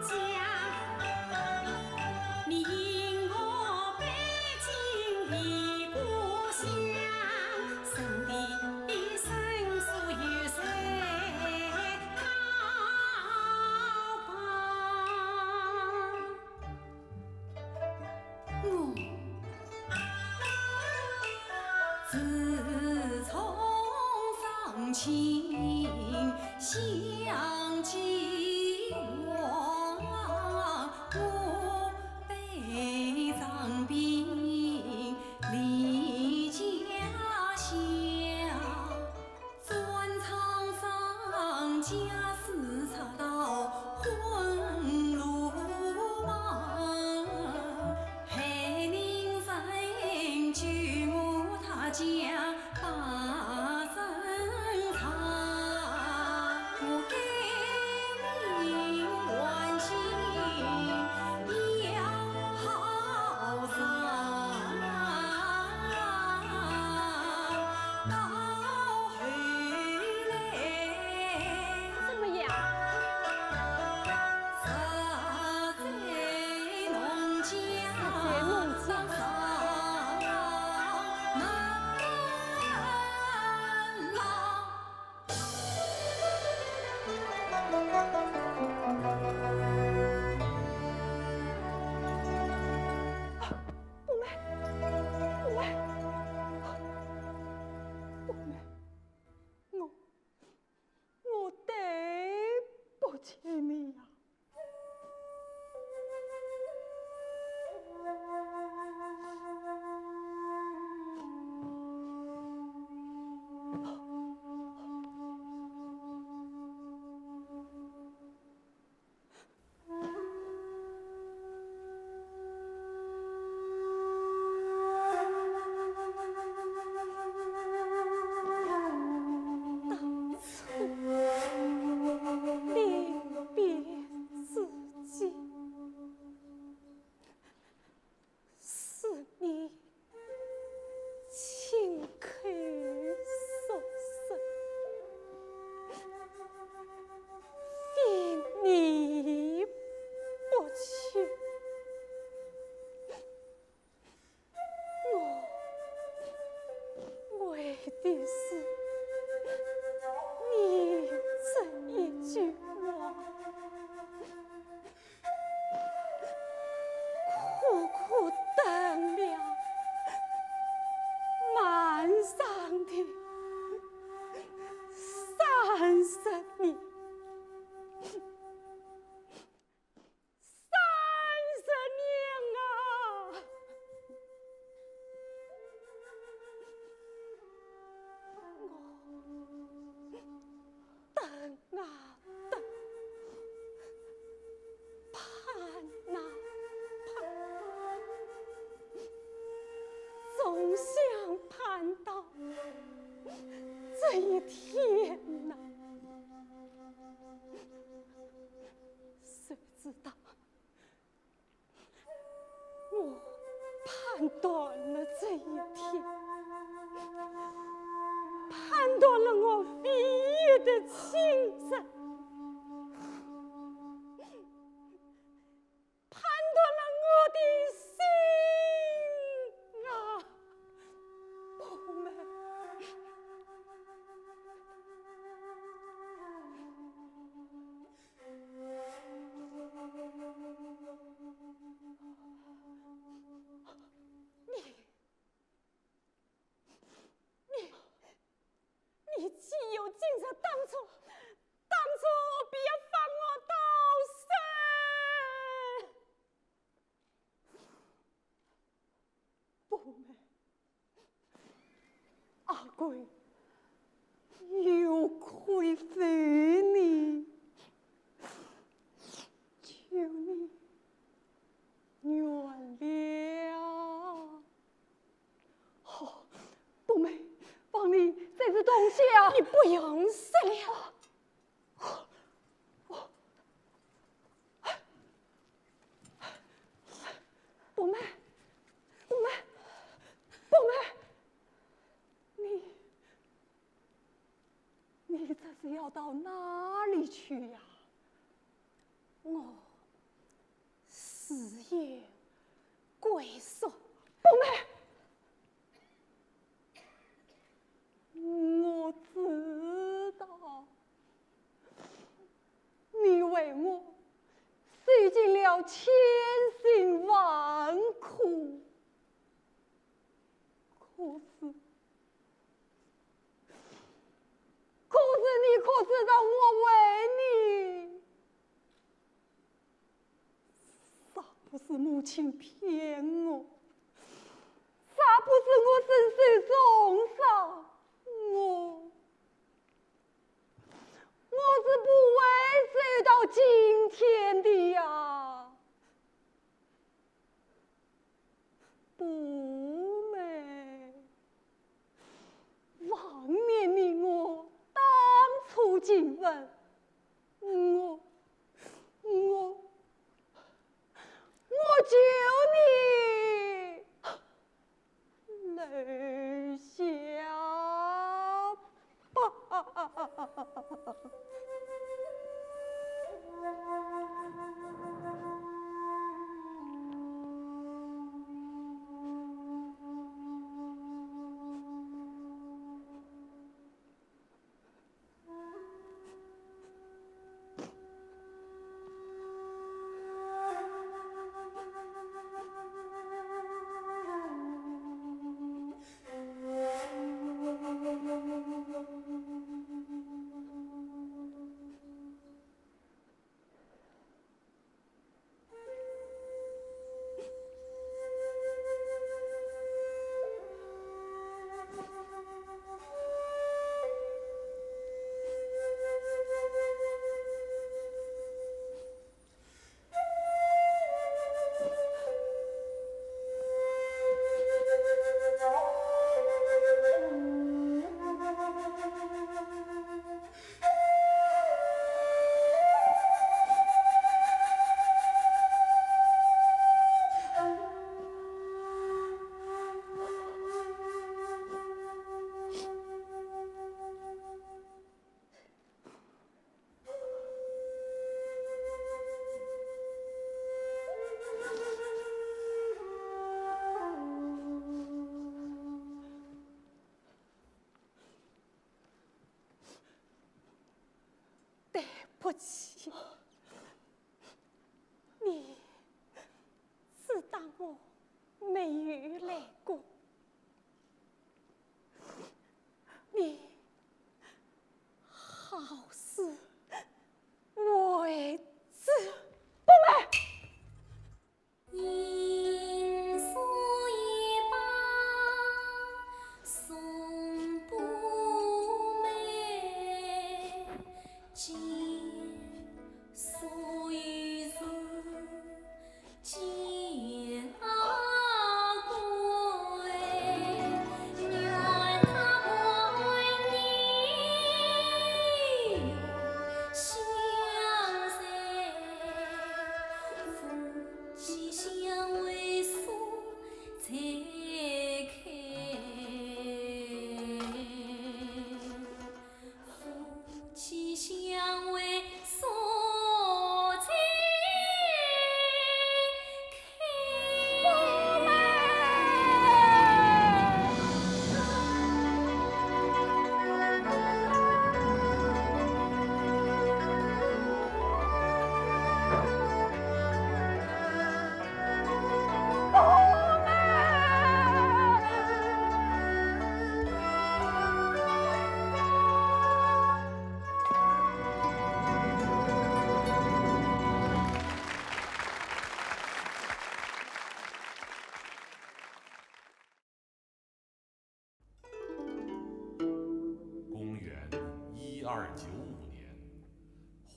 家，你我同把天 我自从丧亲相继亡，我悲伤病离家乡。 专唱双家四岔道，昏路旁，害人人救我他家把身藏。我该命还清 要好上到后来，怎么样？实在弄僵，实在弄僵。不卖，不卖，不卖，我，我对不起你呀。 当初离别之际， 是你亲口所说，非你不娶。我为的是你这一句话。 苦苦等了漫长的三十年，三十年啊！ 我等啊等，盼啊盼，总想盼到这一天呐。谁知道 我盼得断了这一天，判断了我唯一的亲人，判断了我的心啊，宝妹。 你，你，你岂有今日？当初，当初何必要放我逃生？宝妹，阿贵有愧于你，求你 原谅。好，宝妹，帮你收拾东西啊。你不用收了。宝妹，宝妹，宝妹，你，你这是要到哪里去呀？ 我自有归宿。宝妹，我知道，你为我受尽了千辛万苦，可是 可是你可知道我为你，若不是母亲骗我，若不是我身受重伤，我，我是不会走到今天的呀。 宝妹，往年你我当初情分，我，我，我求你留下 对不起，你只当我没有来过。 你好自为之。不美。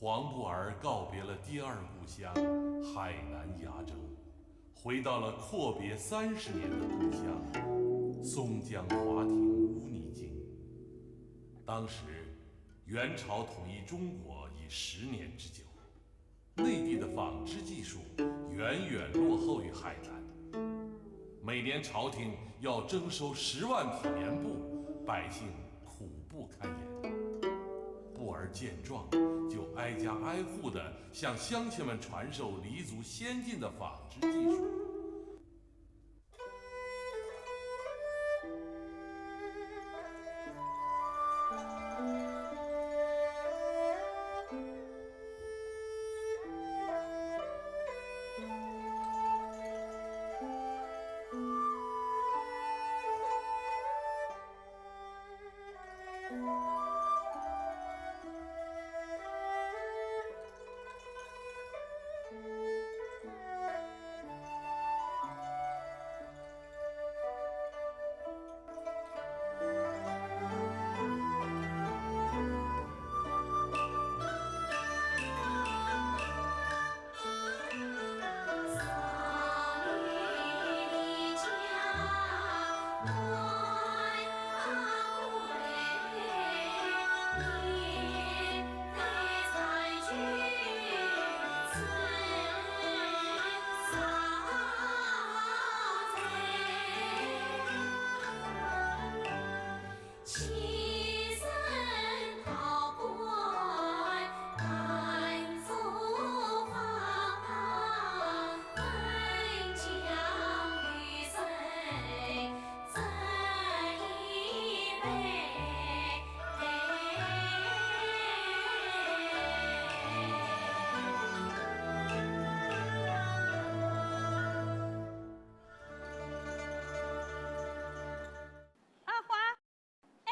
黄步儿告别了第二故乡海南崖州，回到了阔别三十年的故乡松江华亭乌泥泾。当时，元朝统一中国已十年之久，内地的纺织技术远远落后于海南。每年朝廷要征收十万匹棉布，百姓苦不堪言。步儿见状，就挨家挨户地向乡亲们传授黎族先进的纺织技术。阿花，哎，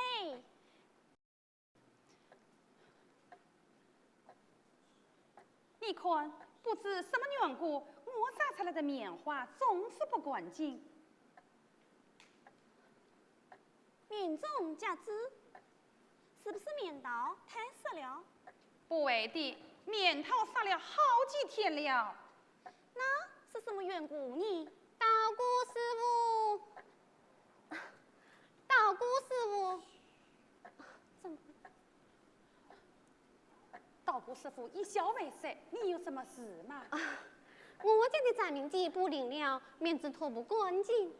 你看，不知什么缘故，我扎出来的棉花总是不干净。 棉种夹子，是不是棉道太湿了？不会的，棉道晒了好几天了。那是什么缘故呢？道姑师傅，道姑师傅，怎么？ 道姑师傅，以小为事，你有什么事吗？啊，我家的扎棉机不灵了，棉子脱不干净。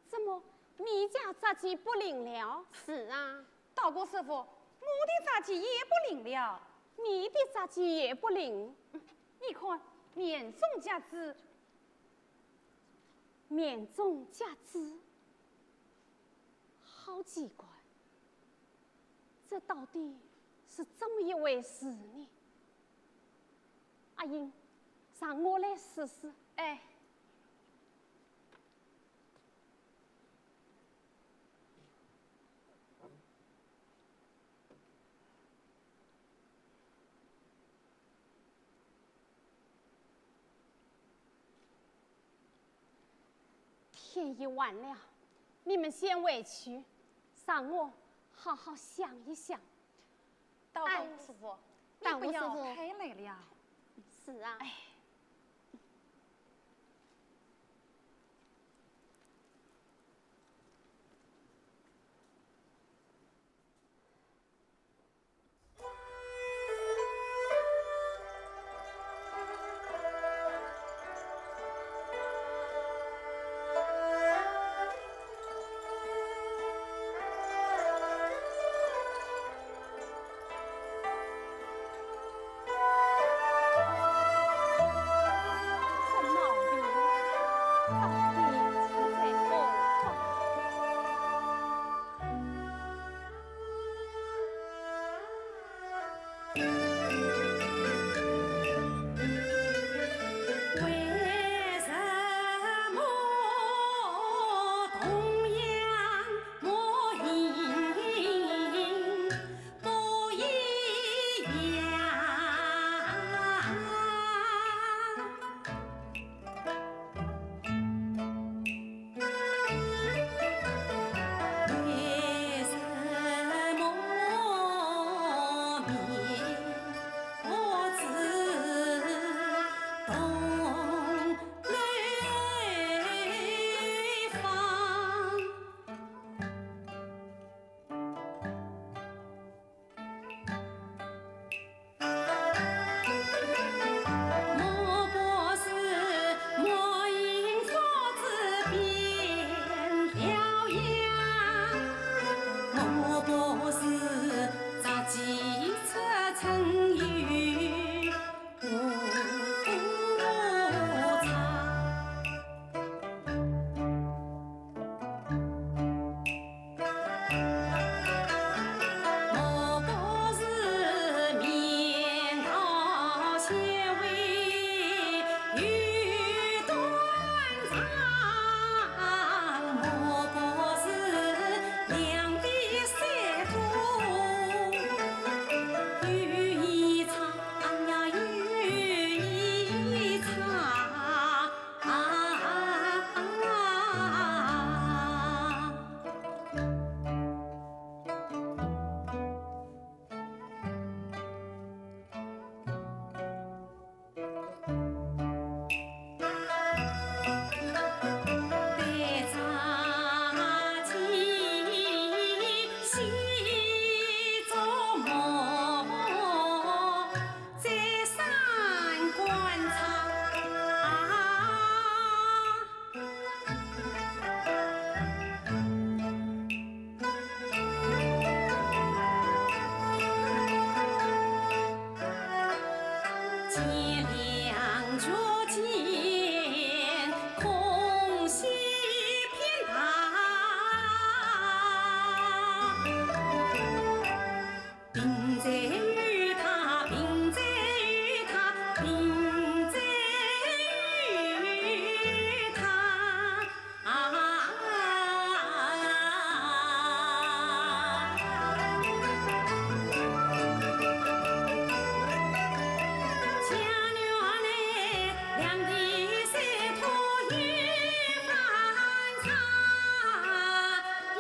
怎么，你家扎机不灵了？是啊。道姑师傅，我的扎机也不灵了。你的扎机也不灵。你看，棉种夹子。棉种夹子？好奇怪。 这到底是怎么一回事呢？阿英，让我来试试。哎。 天已晚了，你们先回去，让我好好想一想。道姑师傅，哎，你不要太累了。道姑师傅。是啊。哎。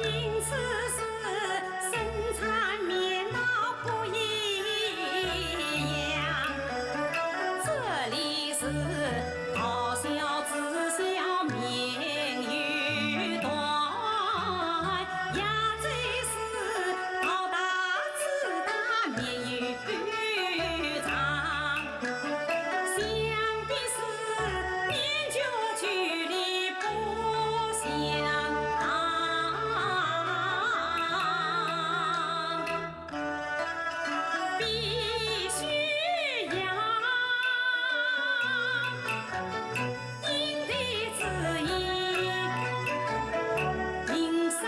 因此是生产面貌不一样。这里是大小子小面有端，扬州是大大子大面有长。 相比是边角距离不相当，必须要因地制宜，因生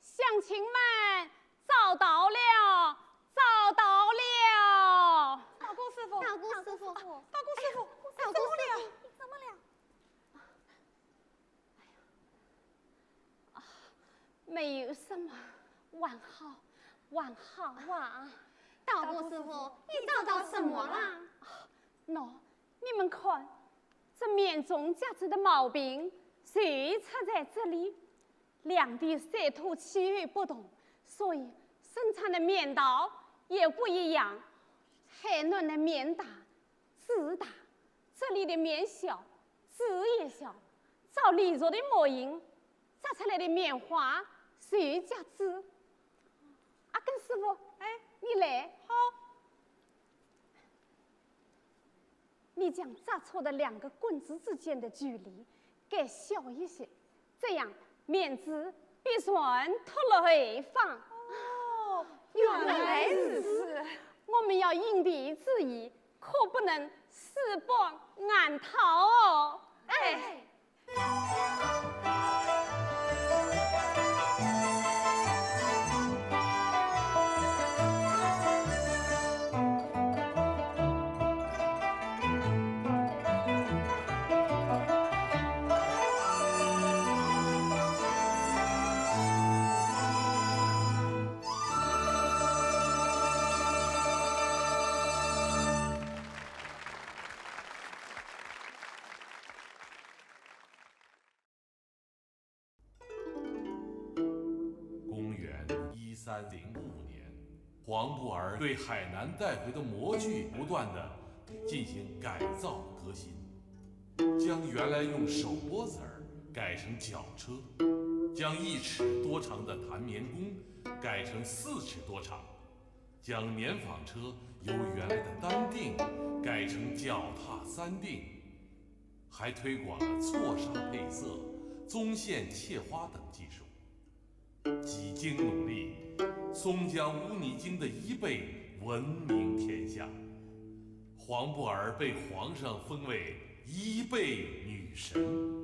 乡亲们，找到了，找到了！道姑师傅，道姑师傅，道姑师傅，道姑师傅，怎么了？你怎么了？哎呀，啊，没有什么，还好，还好啊。道姑师傅，你找到什么了？啊，喏，你们看，这面中夹子的毛病就出在这里。 两地水土气候不同，所以生产的面道也不一样。海南的面大、子大，这里的面小、子也小，照李若的模样，扎出来的面花就夹子。阿根师傅，哎，你来。好。 你将扎错的两个棍子之间的距离改小一些，这样面子必然拖了后方。哦，原来如此。我们要因地制宜，可不能事半谙套哦。哎。公元一三零五年，黄布尔对海南带回的模具不断的进行改造革新，将原来用手拨子儿改成脚车，将一尺多长的弹棉弓改成四尺多长，将棉纺车由原来的单锭改成脚踏三锭，还推广了错纱配色、棕线切花等技术。 几经努力，松江污泥经的伊贝闻名天下，黄布尔被皇上封为伊贝女神。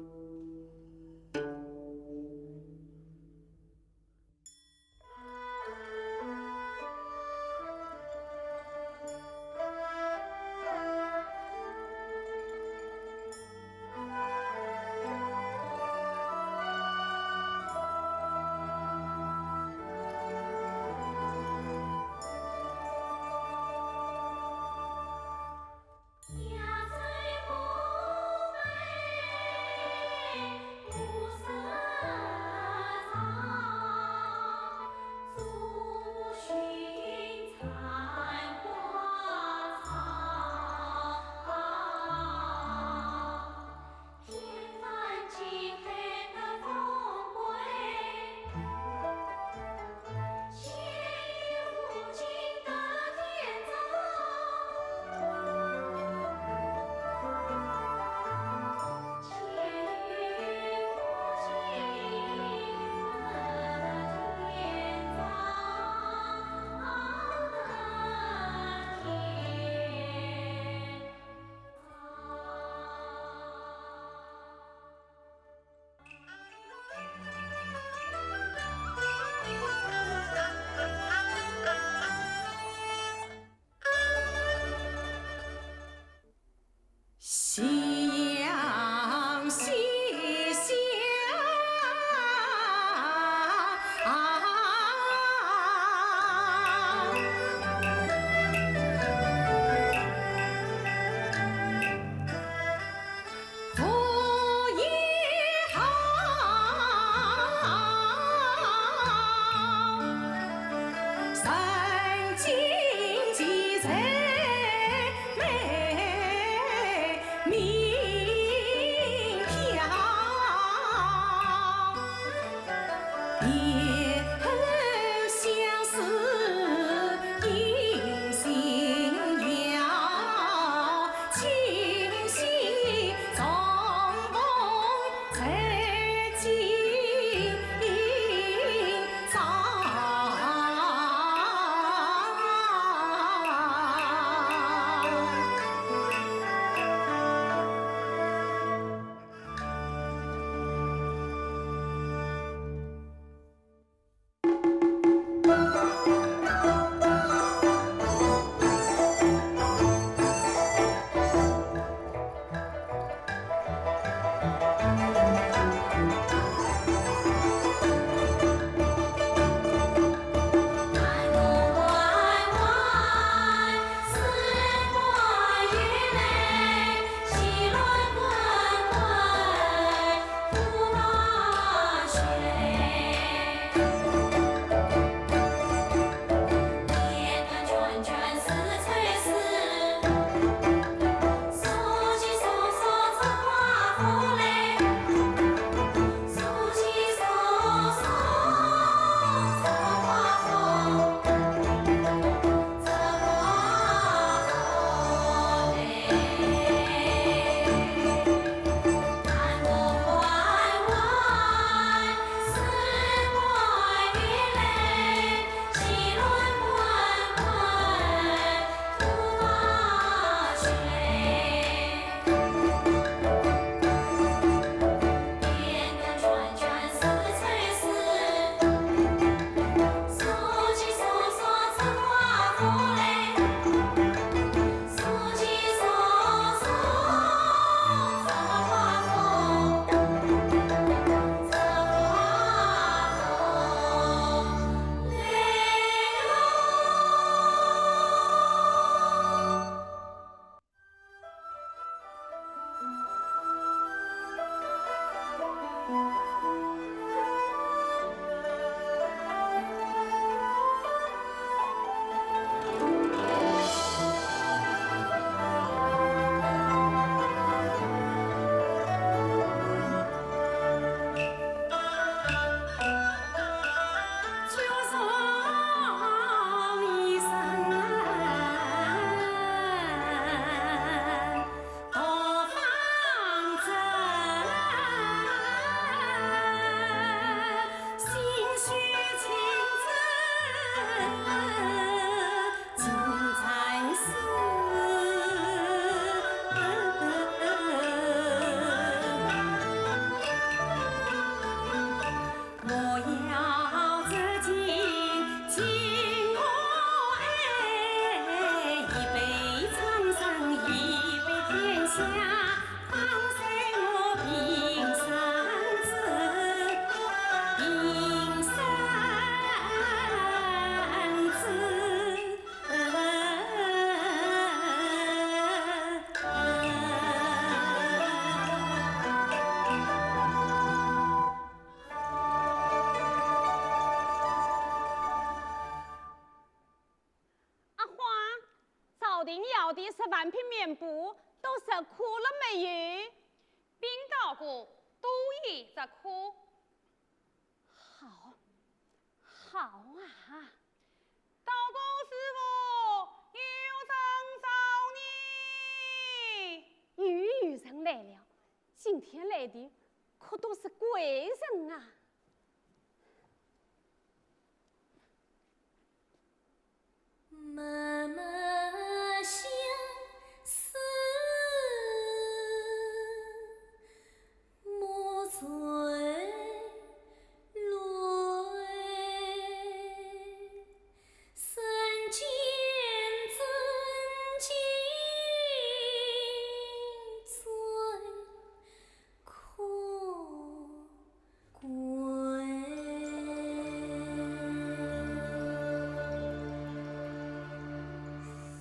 定要的十万匹棉布都折苦了没有？冰糕糕都已折苦。好，好啊！道姑师傅，有人找你。又有人来了，今天来的可都是贵人啊。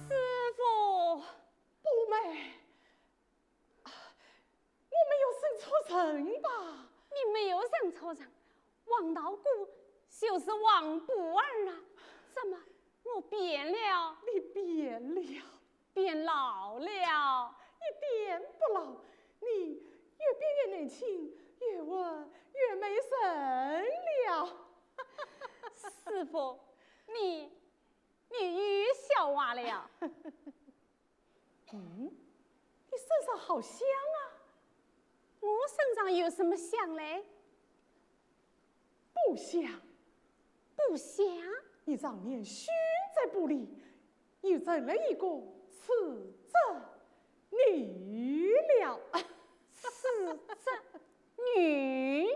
师傅。 宝妹，啊，我没有认错人吧？你没有认错人，王道姑就是王不二啊。怎么，我变了？你变了。变老了？一点不老，你越变越年轻，越活越美人了。师傅，你，你又笑话了。 嗯，你身上好香啊。我身上有什么香嘞？布香。布香？你常年熏在布里，又成了一个刺绣女了。刺绣女？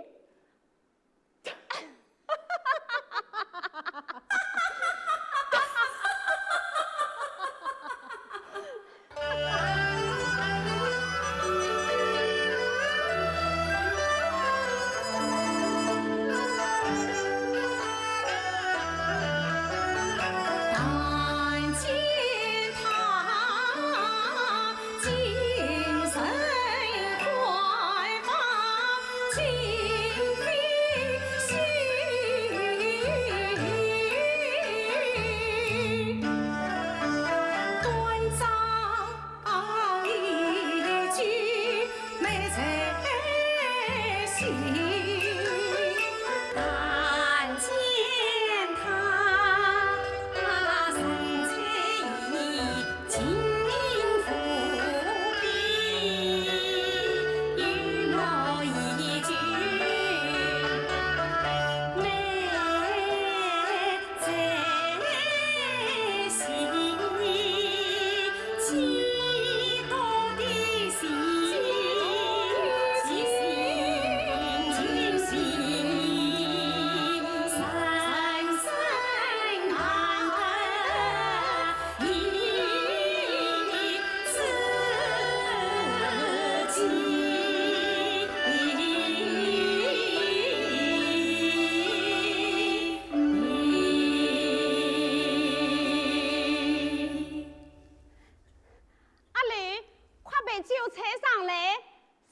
阿柳，快备酒菜上来。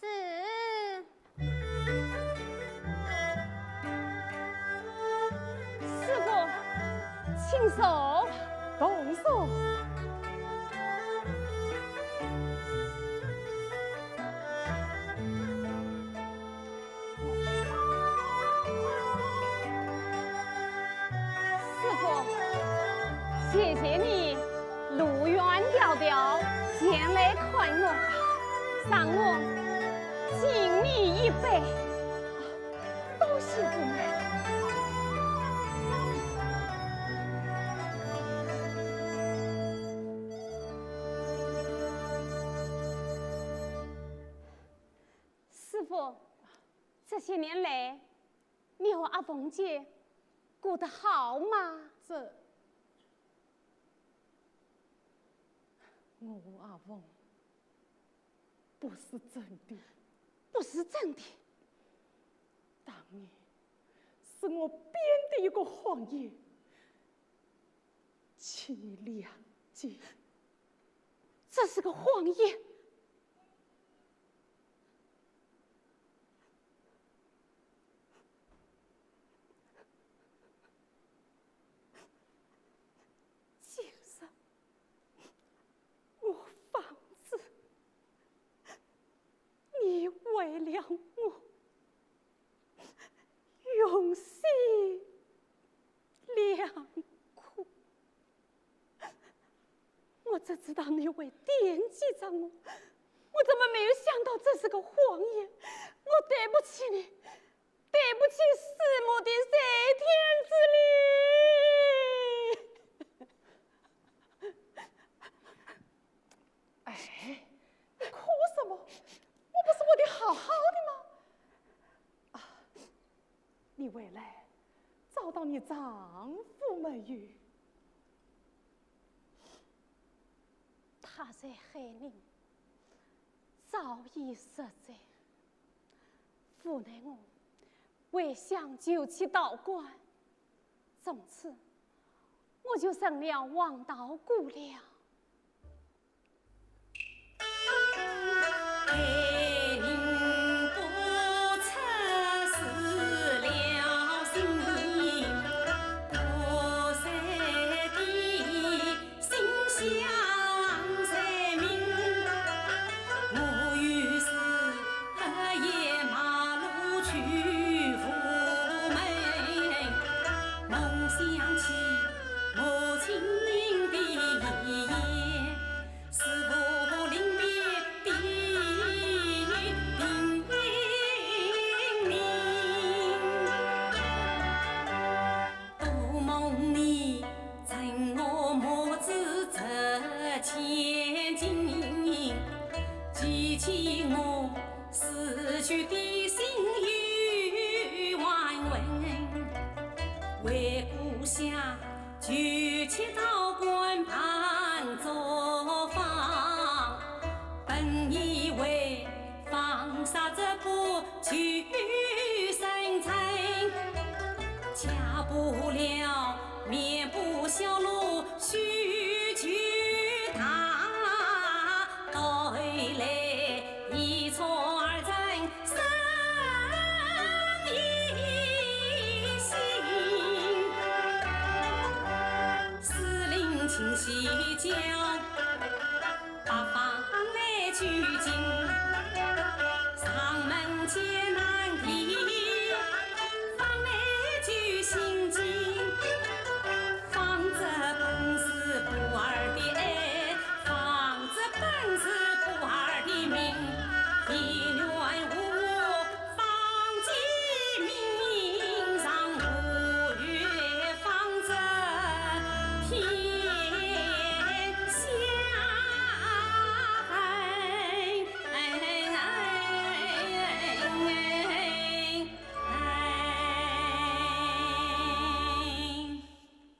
是。师傅，请坐。动手。 师傅，谢谢你路远迢迢前来看我，让我敬你一杯。多谢宝妹。师傅，这些年来， 你和阿凤姐过得好吗？这，我和阿凤不是真的。不是真的？当年是我编的一个谎言，请你谅解。这是个谎言？ 就是，只知道你会惦记着我，我怎么没有想到这是个谎言？我对不起你，对不起师母的在天之灵。哎，你哭什么？我不是为你好好的吗？啊，你回来找到你丈夫没有？ 他在海宁早已失踪，无奈我回乡求乞讨官，从此我就成了黄道姑了。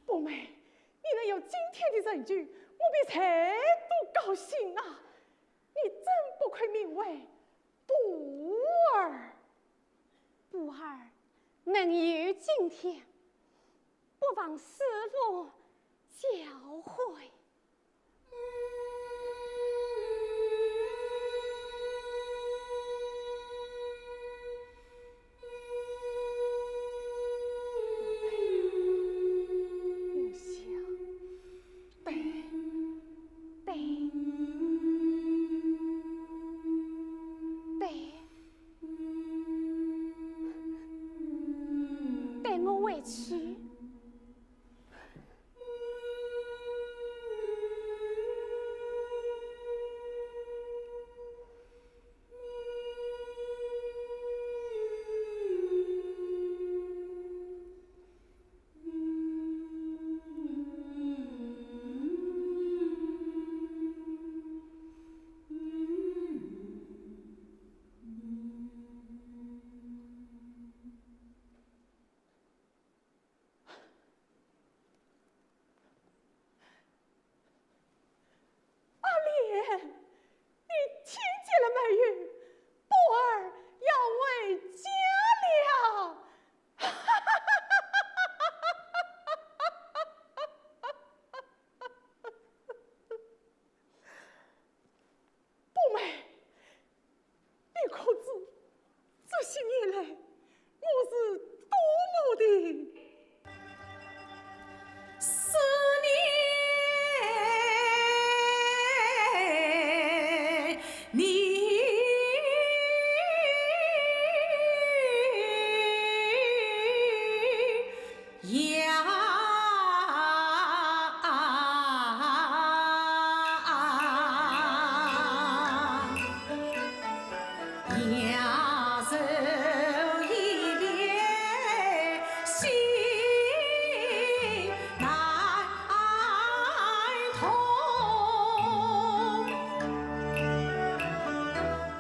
冬梅，你能有今天的成就，我比谁都高兴啊！你真不愧名为 徒儿。徒儿能有今天，不枉师父教诲。我想，对，对，对。 待我回去。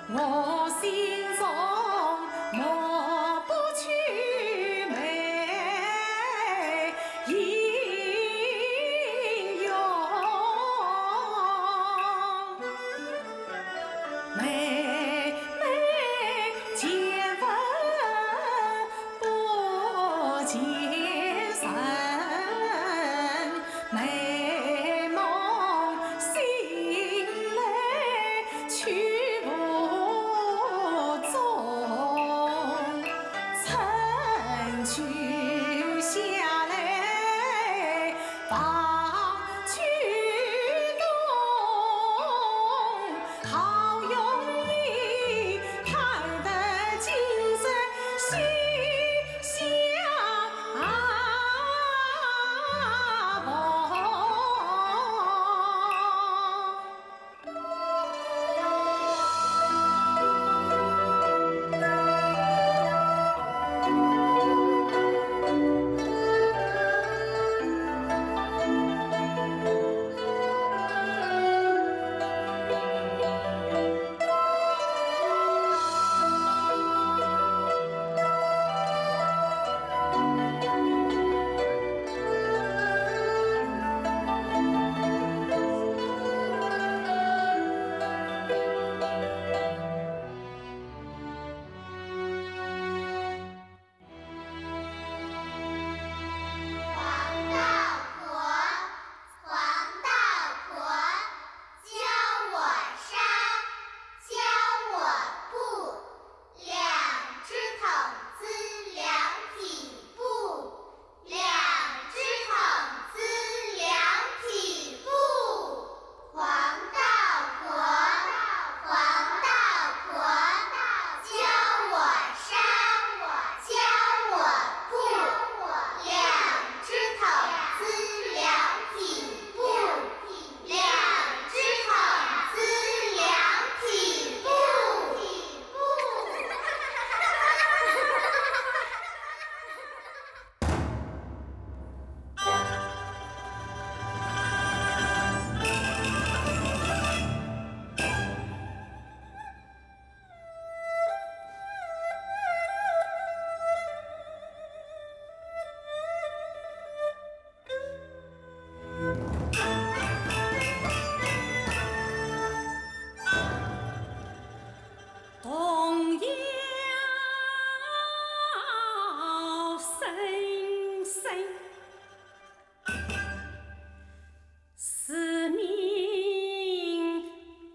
我心中抹不去美英雄。 妹妹见分不见人，美梦醒来去无踪。春去夏来 望秋冬，好容易盼得今生心相逢。黄道婆，黄道婆，教我扇，教我布，两只筒子量匹布，两只筒子量匹布。 黄道婆，黄道婆，教我扇，教我布，两只筒子量匹布，两只筒子量匹布。童谣声声，市民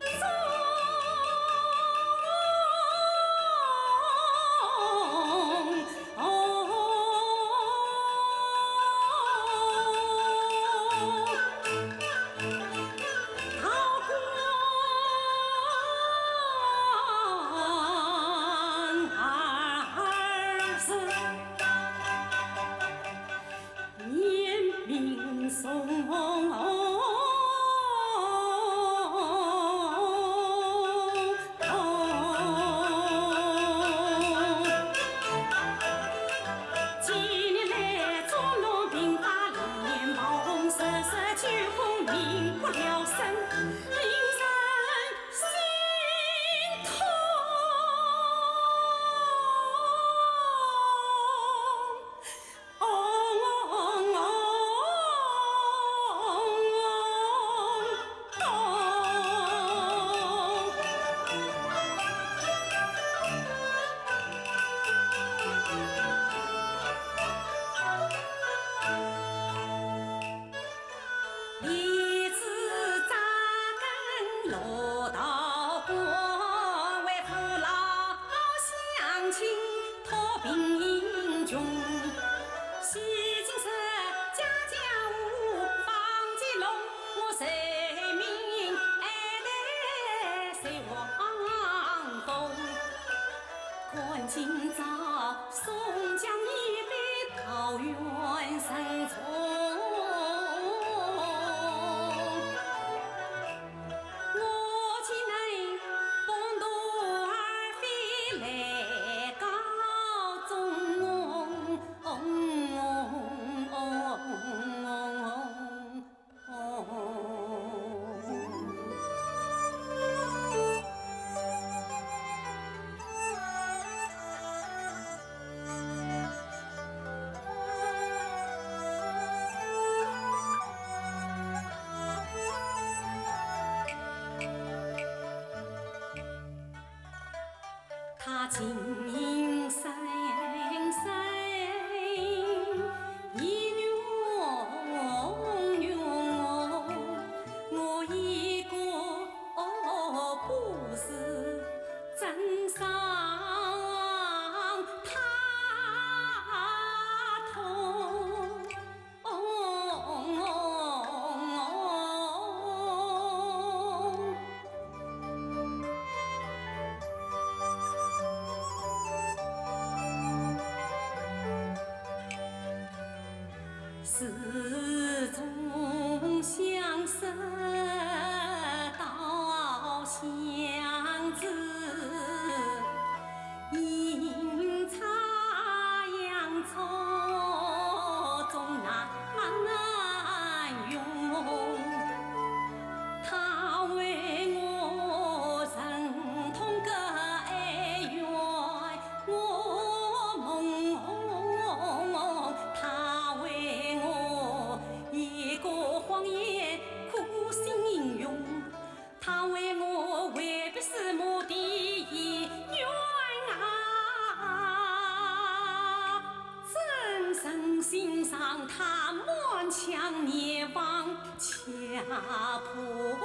中。自从相识到相知，阴差阳错总难容。他为我忍痛个哀怨， 我梦，他为我一个谎言苦心应用，他为我违背师母的遗愿啊！怎忍心让他满腔孽障 家破空。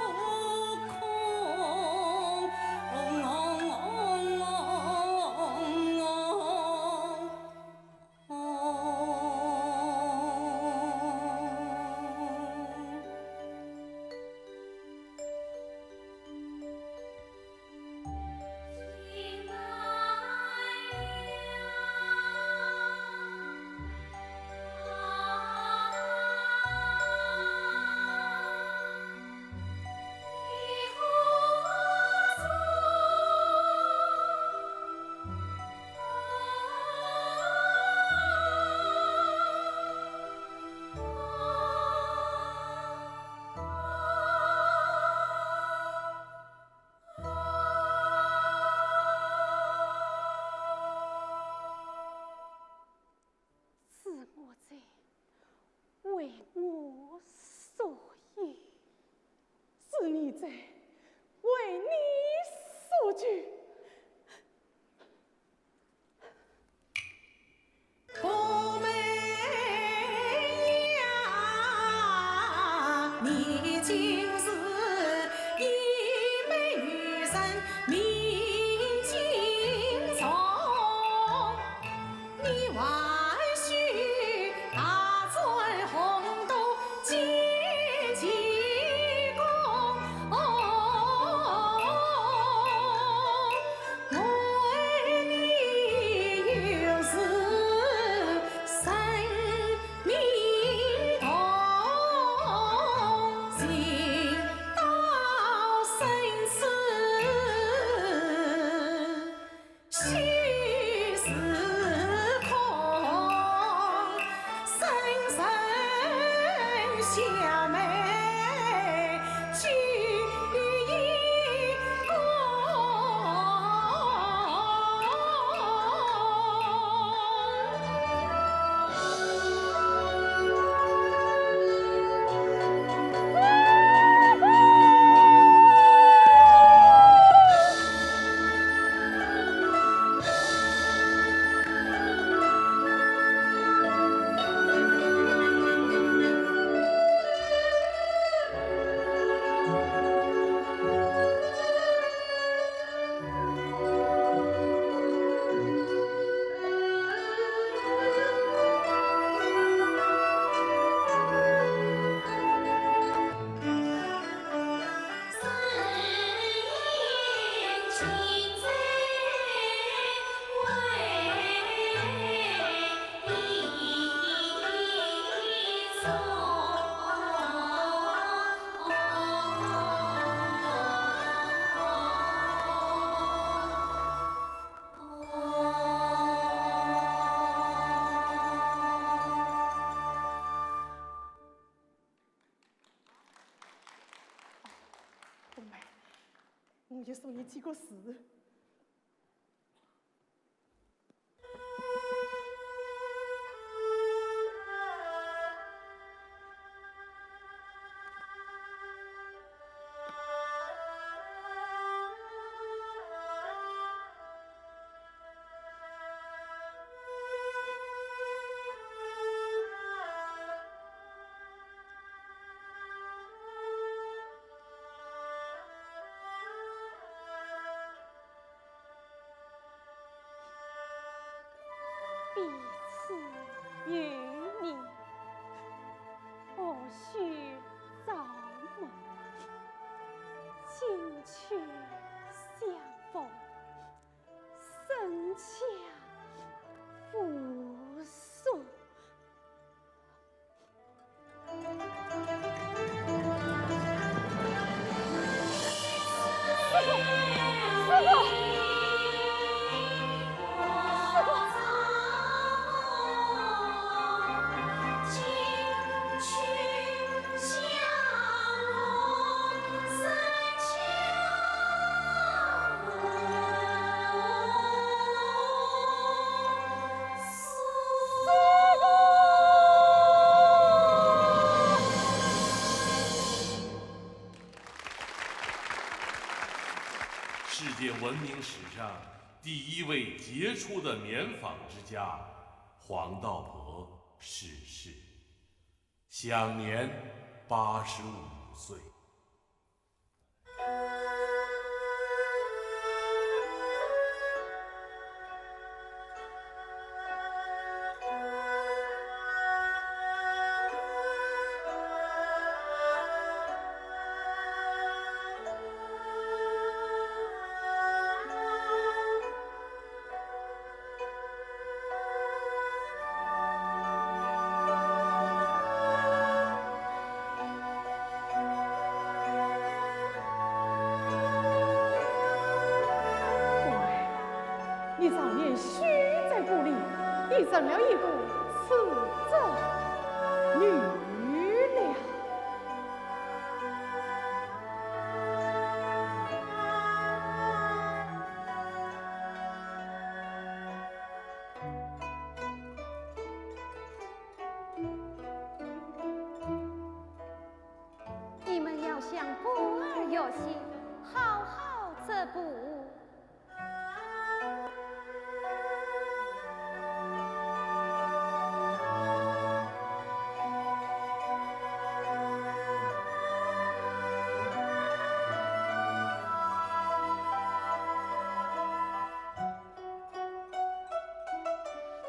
是我在为我所有，是你在为你所救。 红梅，我要送你几个字。师傅，师傅。世界文明史上第一位杰出的棉纺之家，黄道伯逝世，享年八十五岁。 你早年许在故里，已成了一个出嫁女了。 你们要向官儿学习，好好织布。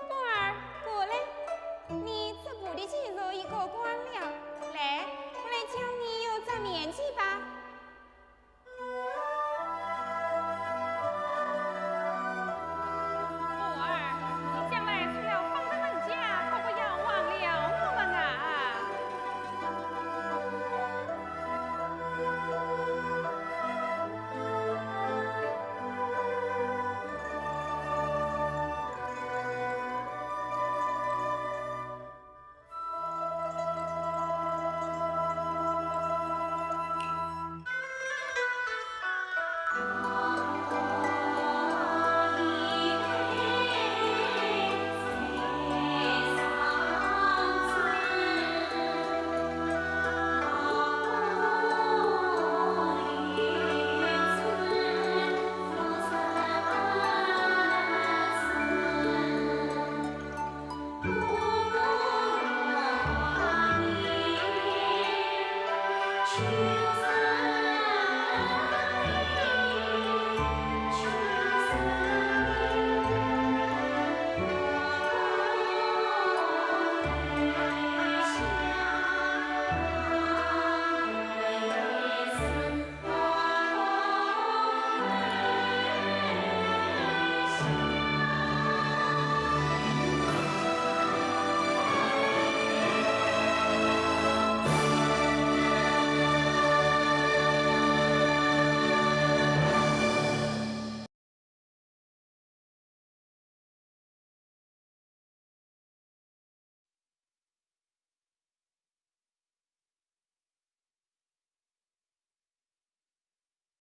官儿，过来，你织布的技术已过关了，来，我来教你用这棉机吧。 官儿，你将来除了方丈人家，可不要忘了我们啊！